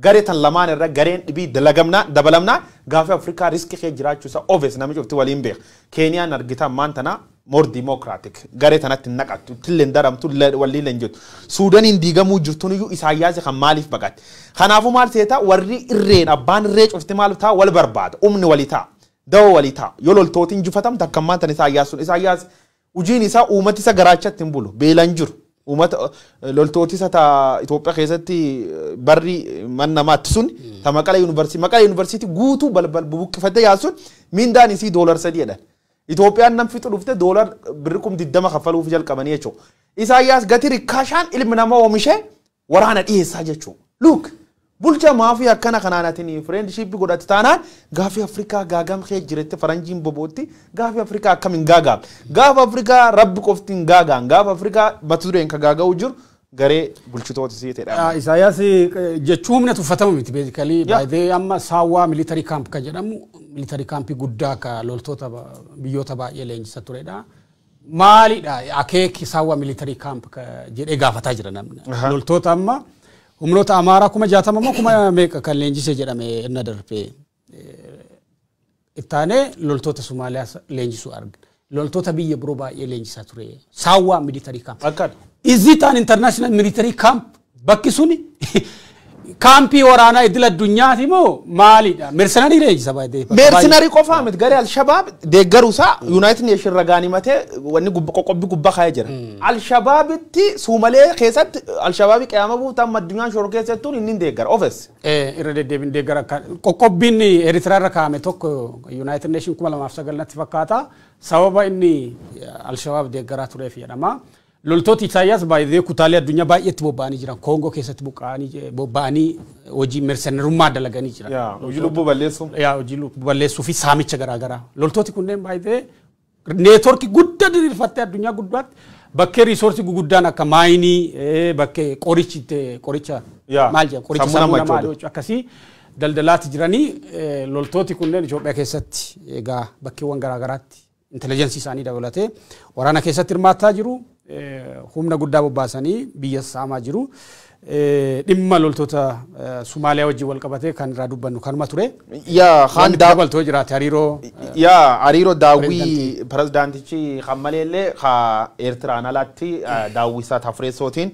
Garee tan lamaan irra gareen dhibii dalagamna dabalamna gaafii Afrikaa risk kee jiraachuu isaa obvious namni cufti waliin beeka. Keeniyaan argita ammaan tana more democratic garee tanatti hin naqattu tilleen daramtu waliin hin jettu. Suudaniin diigamuu jirtuun iyyuu Isaayyaas kan maaliif baqatte? Kanaafuu maal seeta warri irreen abbaan irree cufti maal ta'a wal barbaada umni walii ta'a dawoo walii ta'a yoo loltootiin jifatamte akka ammaan tan Isaayyaas sun Isaayyaas hojiin isaa uummati isa garaachatti hin bulu beelan jiru. Uummata loltooti isa ta Itoophiyaa keessatti barri man namaatti sun ta Maqalee Yuunivarsiitii Maqalee Yuunivarsiitii guutuu balbal bubuqqifattee yaasuun mindaan isii $3 jedhan. Itoophiyaan nam fixu dhufte $20,000 kaffaluuf jalqabanii jechuudha. Isaayyaas gatii rikkaashaan ilmi namaa oomishee waraana dhiyeessaa jechuudha. Look bulcha maafii akkana kanaan atiin friendship godhatte taanaan gaafii Afrikaa gaagam kee jiretti faranjiin bobootti gaafii Afrikaa akkam hin gaagaam. Gaafa Afrikaa rabbi qofti hin gaagaan gaafa Afrikaa mata dureen ka gaaga'u jiru garee bulchitoota isii ta'edha. Isaayyaas jechuun humna tuffatama miti basically baay'ee amma saawwaa military camp kan jedhamu military campii guddaa ka loltoota biyyoota baay'ee leenjisa turedha. Maalidha akeeki saawwaa military camp jedhee gaafataa jira namni. Loltoota amma humnoota Amaaraa 60,000 moo kuma meeqa kan leenjise jedhame inna darbee ittaanee loltoota Somaaliyaa leenjisuu argina. Loltoota biyya biroo baay'ee leenjisaa ture. Saawwaa military camp. Akkana. Is it an international military camp? Bakki suni kaampii waraanaa idil addunyaati moo maalidha? Mercenary leenjisa baay'ee. Mercenary qofaa miti garee Alshabaab deeggaruusaa United Nation ragaan himatee wanni qoqqobbii gubbaa kaa'ee jira. Alshabaabitti Suumalee keessatti Alshabaabii qe'ama buuta amma addunyaan shoror keessattuun inni deeggara ofes. Irra deddeebiin deeggara qoqqobbiin Eertiraa irra kaa'ame tokko United Nation 2009 natti fakkaata. Sababa inni Alshabaab deeggaraa tureef jedhama. Loltooti Isaayyaas baay'ee kutaalee addunyaa baay'eetti bobba'anii jiran. Koongoo keessatti bobba'anii hojii mercenarummaa dalaganii jiran. Hojii lubbuu balleessuu. Hojii lubbuu balleessuu fi saamicha garaagaraa. Loltooti kunneen baay'ee neetworkii guddaa diriirfattee addunyaa guddaatti bakkee riisoorsii guguddaan akka maayinii bakkee qoricha maal jedhama qoricha sammuu namaa akkasii daldalaatti jiranii loltooti kunneen Itoophiyaa keessatti egaa bakkeewwan garaagaraatti intelligensii isaanii dabalatee waraana keessatti hirmaataa jiru. Humna guddaa bobbaasanii biyya saamaa jiru. Dhimma loltoota Somaaliyaa wajjin wal qabatee kan irraa dubbannu kanuma ture. Yaa haan dabaltoo jiraate hariiroo. Yaa hariiroo daawwii pirezidaantichi kan maleellee ka Eertiraan alaatti daawwii isaa Tafureessootiin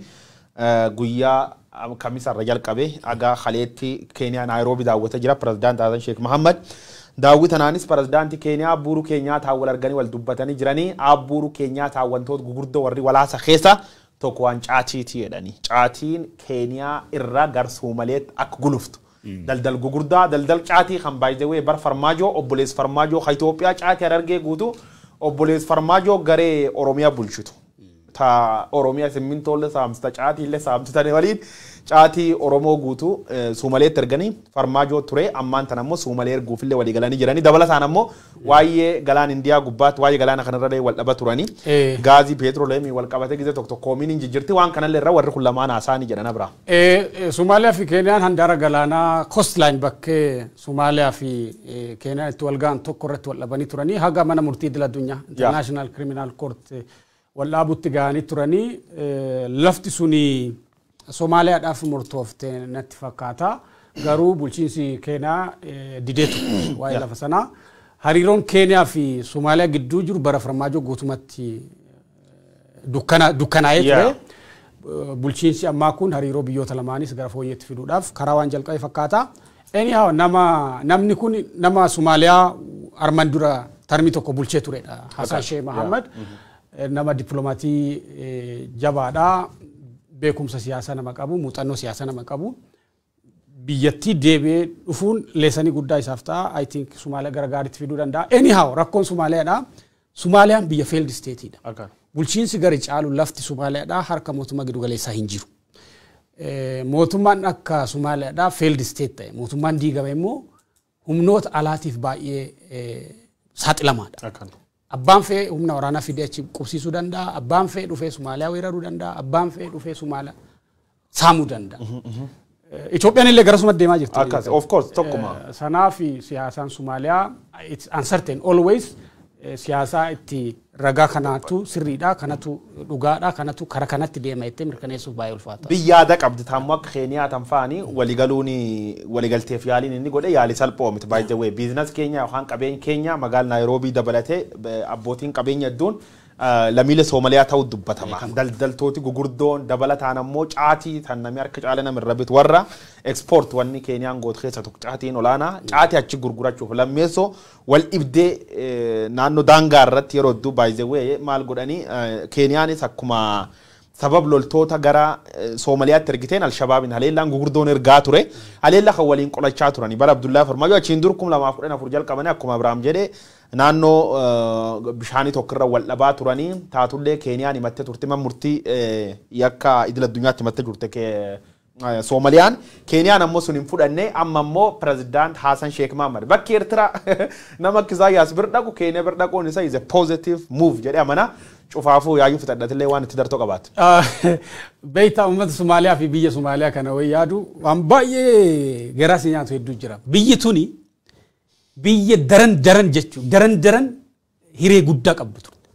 guyyaa kamisa irra jalqabe haga Haleetti Keeniyaa Naayiroobii daawwata jira pirezidaant Hasan Sheekh Mahammad. Daawwii tanaanis pirezidaantii Keeniyaa Uhuru Keenyaataa wal arganii wal dubbatanii jiranii Uhuru Keenyaataa wantoota gurguddoo warri walaasa keessa tokko waan caatiiti jedhanii. Caatiin Keeniyaa irraa gara Somaaleetti akka guluftu. Daldal gurguddaa daldal caatii kan baay'ee bar Farmaajoo obboleessa Farmaajoo kan Itoophiyaa caatii Harargee guutuu obboleessa Farmaajoo garee Oromiyaa bulchitu. Ta Oromiyaa simmintoolle saamsita caatiillee saamsitanii waliin caatii Oromoo guutuu Somaaleetti erganii Farmaajoo ture ammaan tan ammoo Somalee erguufillee walii galanii jiranii dabalataan ammoo waa'ee galaan Indiyaa gubbaatti waa'ee galaana kanarra wal dhaba turanii gaazii peetrooleemii wal qabatee gizee tokko tokkoomiin hin jijjiirti waan kanallee irra warri kun lamaan haasaanii jedhan bira. Somaaliyaa fi Keeniyaan handaara galaanaa coastline bakkee Somaaliyaa fi Keeniyaan itti wal ga'an tokko irratti wal dhabanii turanii haga mana murtii idil addunyaa International Criminal Court wal dhaabutti ga'anii turanii lafti suni Somaaliyaadhaaf murtoofte natti fakkaata. Garuu bulchiinsi Keeniyaa dideetu waa'ee lafa sanaa. Hariiroon Keeniyaa fi Somaaliyaa gidduu jiru bara Farmaajoo guutumatti dukkanaa'ee ture. Bulchiinsi ammaa kun hariiroo biyyoota lamaanis gara fooyyeetti fiduudhaaf karaa waan jalqabe fakkaata. Anyhow namni kun nama Somaaliyaa armaan dura tarmii tokko bulchee turedha. Hasan Sheikh Mahammad nama dippiloomatii jabaadha. Beekumsa siyaasaa nama qabu, muuxannoo siyaasaa nama qabu. Biyyattii deebi'ee dhufuun leessanii guddaa isaaf ta'a. I think Somaaliyaa gara gaariitti fiduu danda'a. Anyhow rakkoon Somaaliyaadha. Somaaliyaan biyya failed stateidha. Bulchiinsi gara caalu lafti Somaaliyaadha harka mootummaa giddu galeessaa hin jiru. Mootummaan akka Somaaliyaadha failed state ta'e. Mootummaan diigame immoo humnoota alaatiif baay'ee saaxilamaadha. Abbaan fe'ee humna waraanaa fidee achi qubsiisuu danda'a. Abbaan fe'ee dhufee Somaaliyaa weeraruu danda'a. Abbaan fe'ee dhufee Somaaliyaa saamuu danda'a. Itoophiyaan illee garasuma deemaa jirti. Akkas, of course, tokkuma. Sanaaf siyaasaan Somaaliyaa it's uncertain always siyaasaa itti Ragaa kanaatu sirriidha, kanatu dhugaadha, kanatu kara kanatti deema jettee mirkaneessuuf baay'ee ulfaata. Biyya aadaa qabdi taammoo akka Keeniyaa tan fa'anii waligaluun waligalteef yaaliin inni godhe yaalii salphoo miti, by the way. Business keenya yookaan qabeenya keenya magaalaa Naayiroobii dabalatee abbootiin qabeenya hedduun lammiilee Soomaliyaa ta'uu dubbatama. Daldaltooti gugurdoon dabalataan ammoo caatii tan namni harka caala nama irra bitu warra export wanni Keeniyaan gootu keessa tokko caatiin olaanaa caatii achi gurgurachuuf lammeessoo wal dhibdee naannoo daangaa irratti yeroo hedduu, by the way, maal godhanii Keeniyaanis akkuma sabab loltoota gara Soomaliyaatti ergiteen Alshabaabiin haleellaan gugurdoon ergaa ture. Haleella kan waliin qolachaa turani. Bara Abdullaa Farmaajo achiin dur 2014 jalqabanii akkuma Abiraam jedhee naannoo bishaanii tokkorra wal dhabaa turanii taatullee Keeniyaan himattee turte murtii yakka idil addunyaatti himattee turte Soomaliyaan. Keeniyaan ammoo sun hin fudhanne. Amma ammoo pirezidaant Haasan Sheek Mahammad bakki Eertiraa nama akka Isaayyaas bir dhaqu Keeniyaa bir dhaquun isaa is a positive move jedhee amana. Cufaafuu yaayyuu fixadhatillee waan itti dartoo qabaate. Beektaa, uummata Somaaliyaa fi biyya Somaaliyaa kana wayi yaadu waan baay'ee garaa si nyaatu hedduu jira. Biyyi tuni biyya daran daran jechuun daran daran hiree guddaa qabdu turte.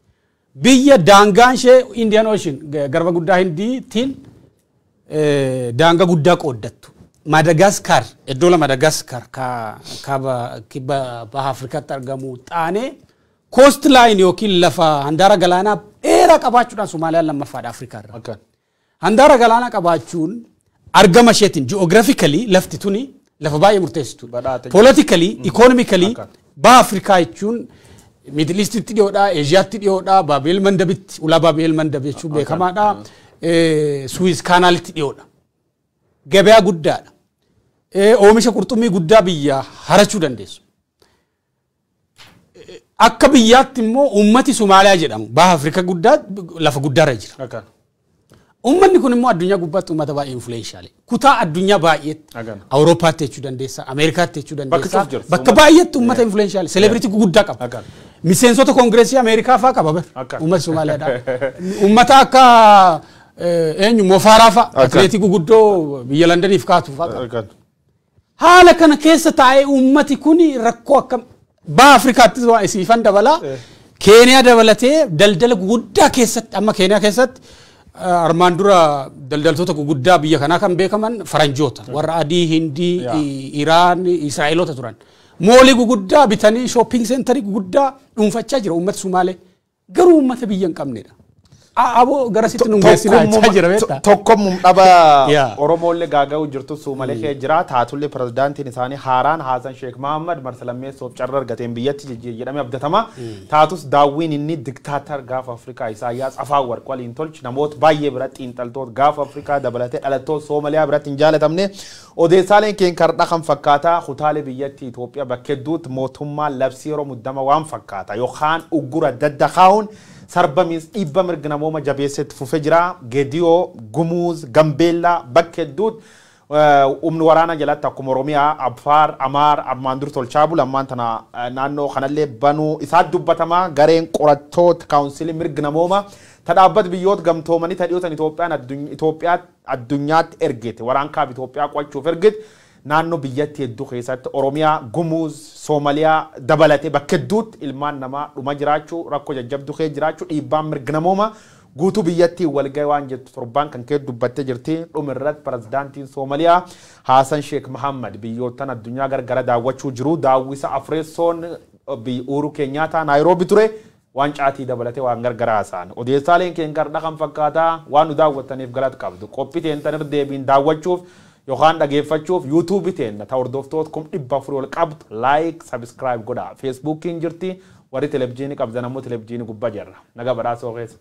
Biyya daangaan ishee Indian Ocean, garba guddaa Hindiitiin daangaa guddaa qooddattu. Madagaskar, iddoo Madagaskar kaaba kibba baha Afrikaatti argamu xaanee coast line yookiin lafa handaara galaanaa dheeraa qabaachuudhaan Somaaliyaan lammaffaadha Afrikaa irra. Handaara galaanaa qabaachuun argama isheetiin geographically lafti tuni lafa baay'ee murteessituudha. Politically, economically baha Afrikaa jechuun Middle Eastitti dhiyoodha, Eeshiyaatti dhiyoodha, Baabel Mandabitti, ulaa Baabel Mandab jechuun beekamaadha. Suwiz Kaanaalitti dhiyoodha. Gabayaa guddaadha. Oomisha qurxummii guddaa biyya harachuu dandeessu. Akka biyyaatti immoo uummati Somaaliyaa jedhamu baha Afrikaa guddaa lafa guddaarra jira. Uummanni kun immoo addunyaa gubbaatti uummata baay'ee influential. Kutaa addunyaa baay'eetti Awurooppaatti jechuu dandeessa, Ameerikaatti jechuu dandeessa. Bakka baay'eetti uummata influential, celebrity guguddaa qaba. Miseensota Koongireesii Ameerikaa fa'aa qaba bara. Uummata Somaaliyaadhaa. Uummata akka eenyu Mo Farah fa'a, atileetii guguddoo biyya Londaniif kaatu fa'a qaba. Haala kana keessa taa'ee uummati kun rakkoo akka baha Afrikaattis waa isiifan dabalaa. Keeniyaa dabalatee daldala guguddaa keessatti, amma Keeniyaa keessatti armaan dura daldaltoota guguddaa biyya kanaa kan beekaman faranjoota warra adii, Hindii, Iraan, Israa'eloota turan. Mall guguddaa bitanii shopping center guguddaa dhuunfachaa jira uummata Sumaalee. Garuu uummata biyya hin qabnedha. Aboo garasitti nu geessinaa jechaa jira, beektaa? Tokkommum dhaba Oromoollee gaaga'uu jirtu Suumalee kee jira. Taatullee pirezidaantiin isaanii haaraan Haasan Sheek Mahammad marsa lammeessoof carra argateen biyyatti jedhamee abdatama. Taatus daawwiin inni diktaatar gaafa Afrikaa Isaayyaas Afaan waliin tolchi namoota baay'ee biratti, xiinxaltoota gaafa Afrikaa dabalatee dhalattoota Soomaliyaa biratti hin jaalatamne. Odeessaaleen keenya kardha kan fakkaataa kutaalee biyyattii Itoophiyaa bakka hedduutti mootummaan labsii yeroo muddama waan fakkaata yookaan uggura adda kaa'uun sarbamiins dhiibba mirga namooma jabeessetti fufee jira. Gediyoo, Gumuuz, Gambeellaa bakka hedduutti humni waraanaa jalatti akkuma Oromiyaa, Affaar, Amaar, ammaan dur tolchaa bulu ammaan tana naannoo kanallee banuu isaa dubbatamaa. Gareen qorattoota kaawunsilii mirga namooma ta dhaabbata biyyoota gamtoomanii ta dhiyootan Itoophiyaa addunyaatti ergite waraan kaaba Itoophiyaa qo'achuuf ergite naannoo biyyattii hedduu keessatti Oromiyaa, Gumuuz, Soomaliyaa dabalatee bakka hedduutti ilmaan namaa dhuma jiraachuu, rakkoo jajjabduu keessa jiraachuu, dhiibbaan mirga namooma guutuu biyyattii walgahii waan jettu torbaan kan kee dubbattee jirti. Dhuma irratti pirezidaantiin Soomaliyaa Haasan Sheek Mahammad biyyoottan addunyaa gargara daawwachuu jiru. Daawwisa afreessoon Uhuru Keenyaataa Naayiroobi ture. Waan caatii dabalatee waan gargara haasa'an. Odeessaaleen keenya kardha kan fakkaataa waan nu daawwattaniif galata qabdu. Qophii teentan irra deebiin daawwachuuf yookaan dhageeffachuuf yuutuubii teenna ta hordoftoota 400,000 ol qabdu like, subscribe godha. Feesbuukiin jirti, warri televizyiinii qabdan ammoo televizyiinii gubbaa jirra. Naga badhaasoo keessa.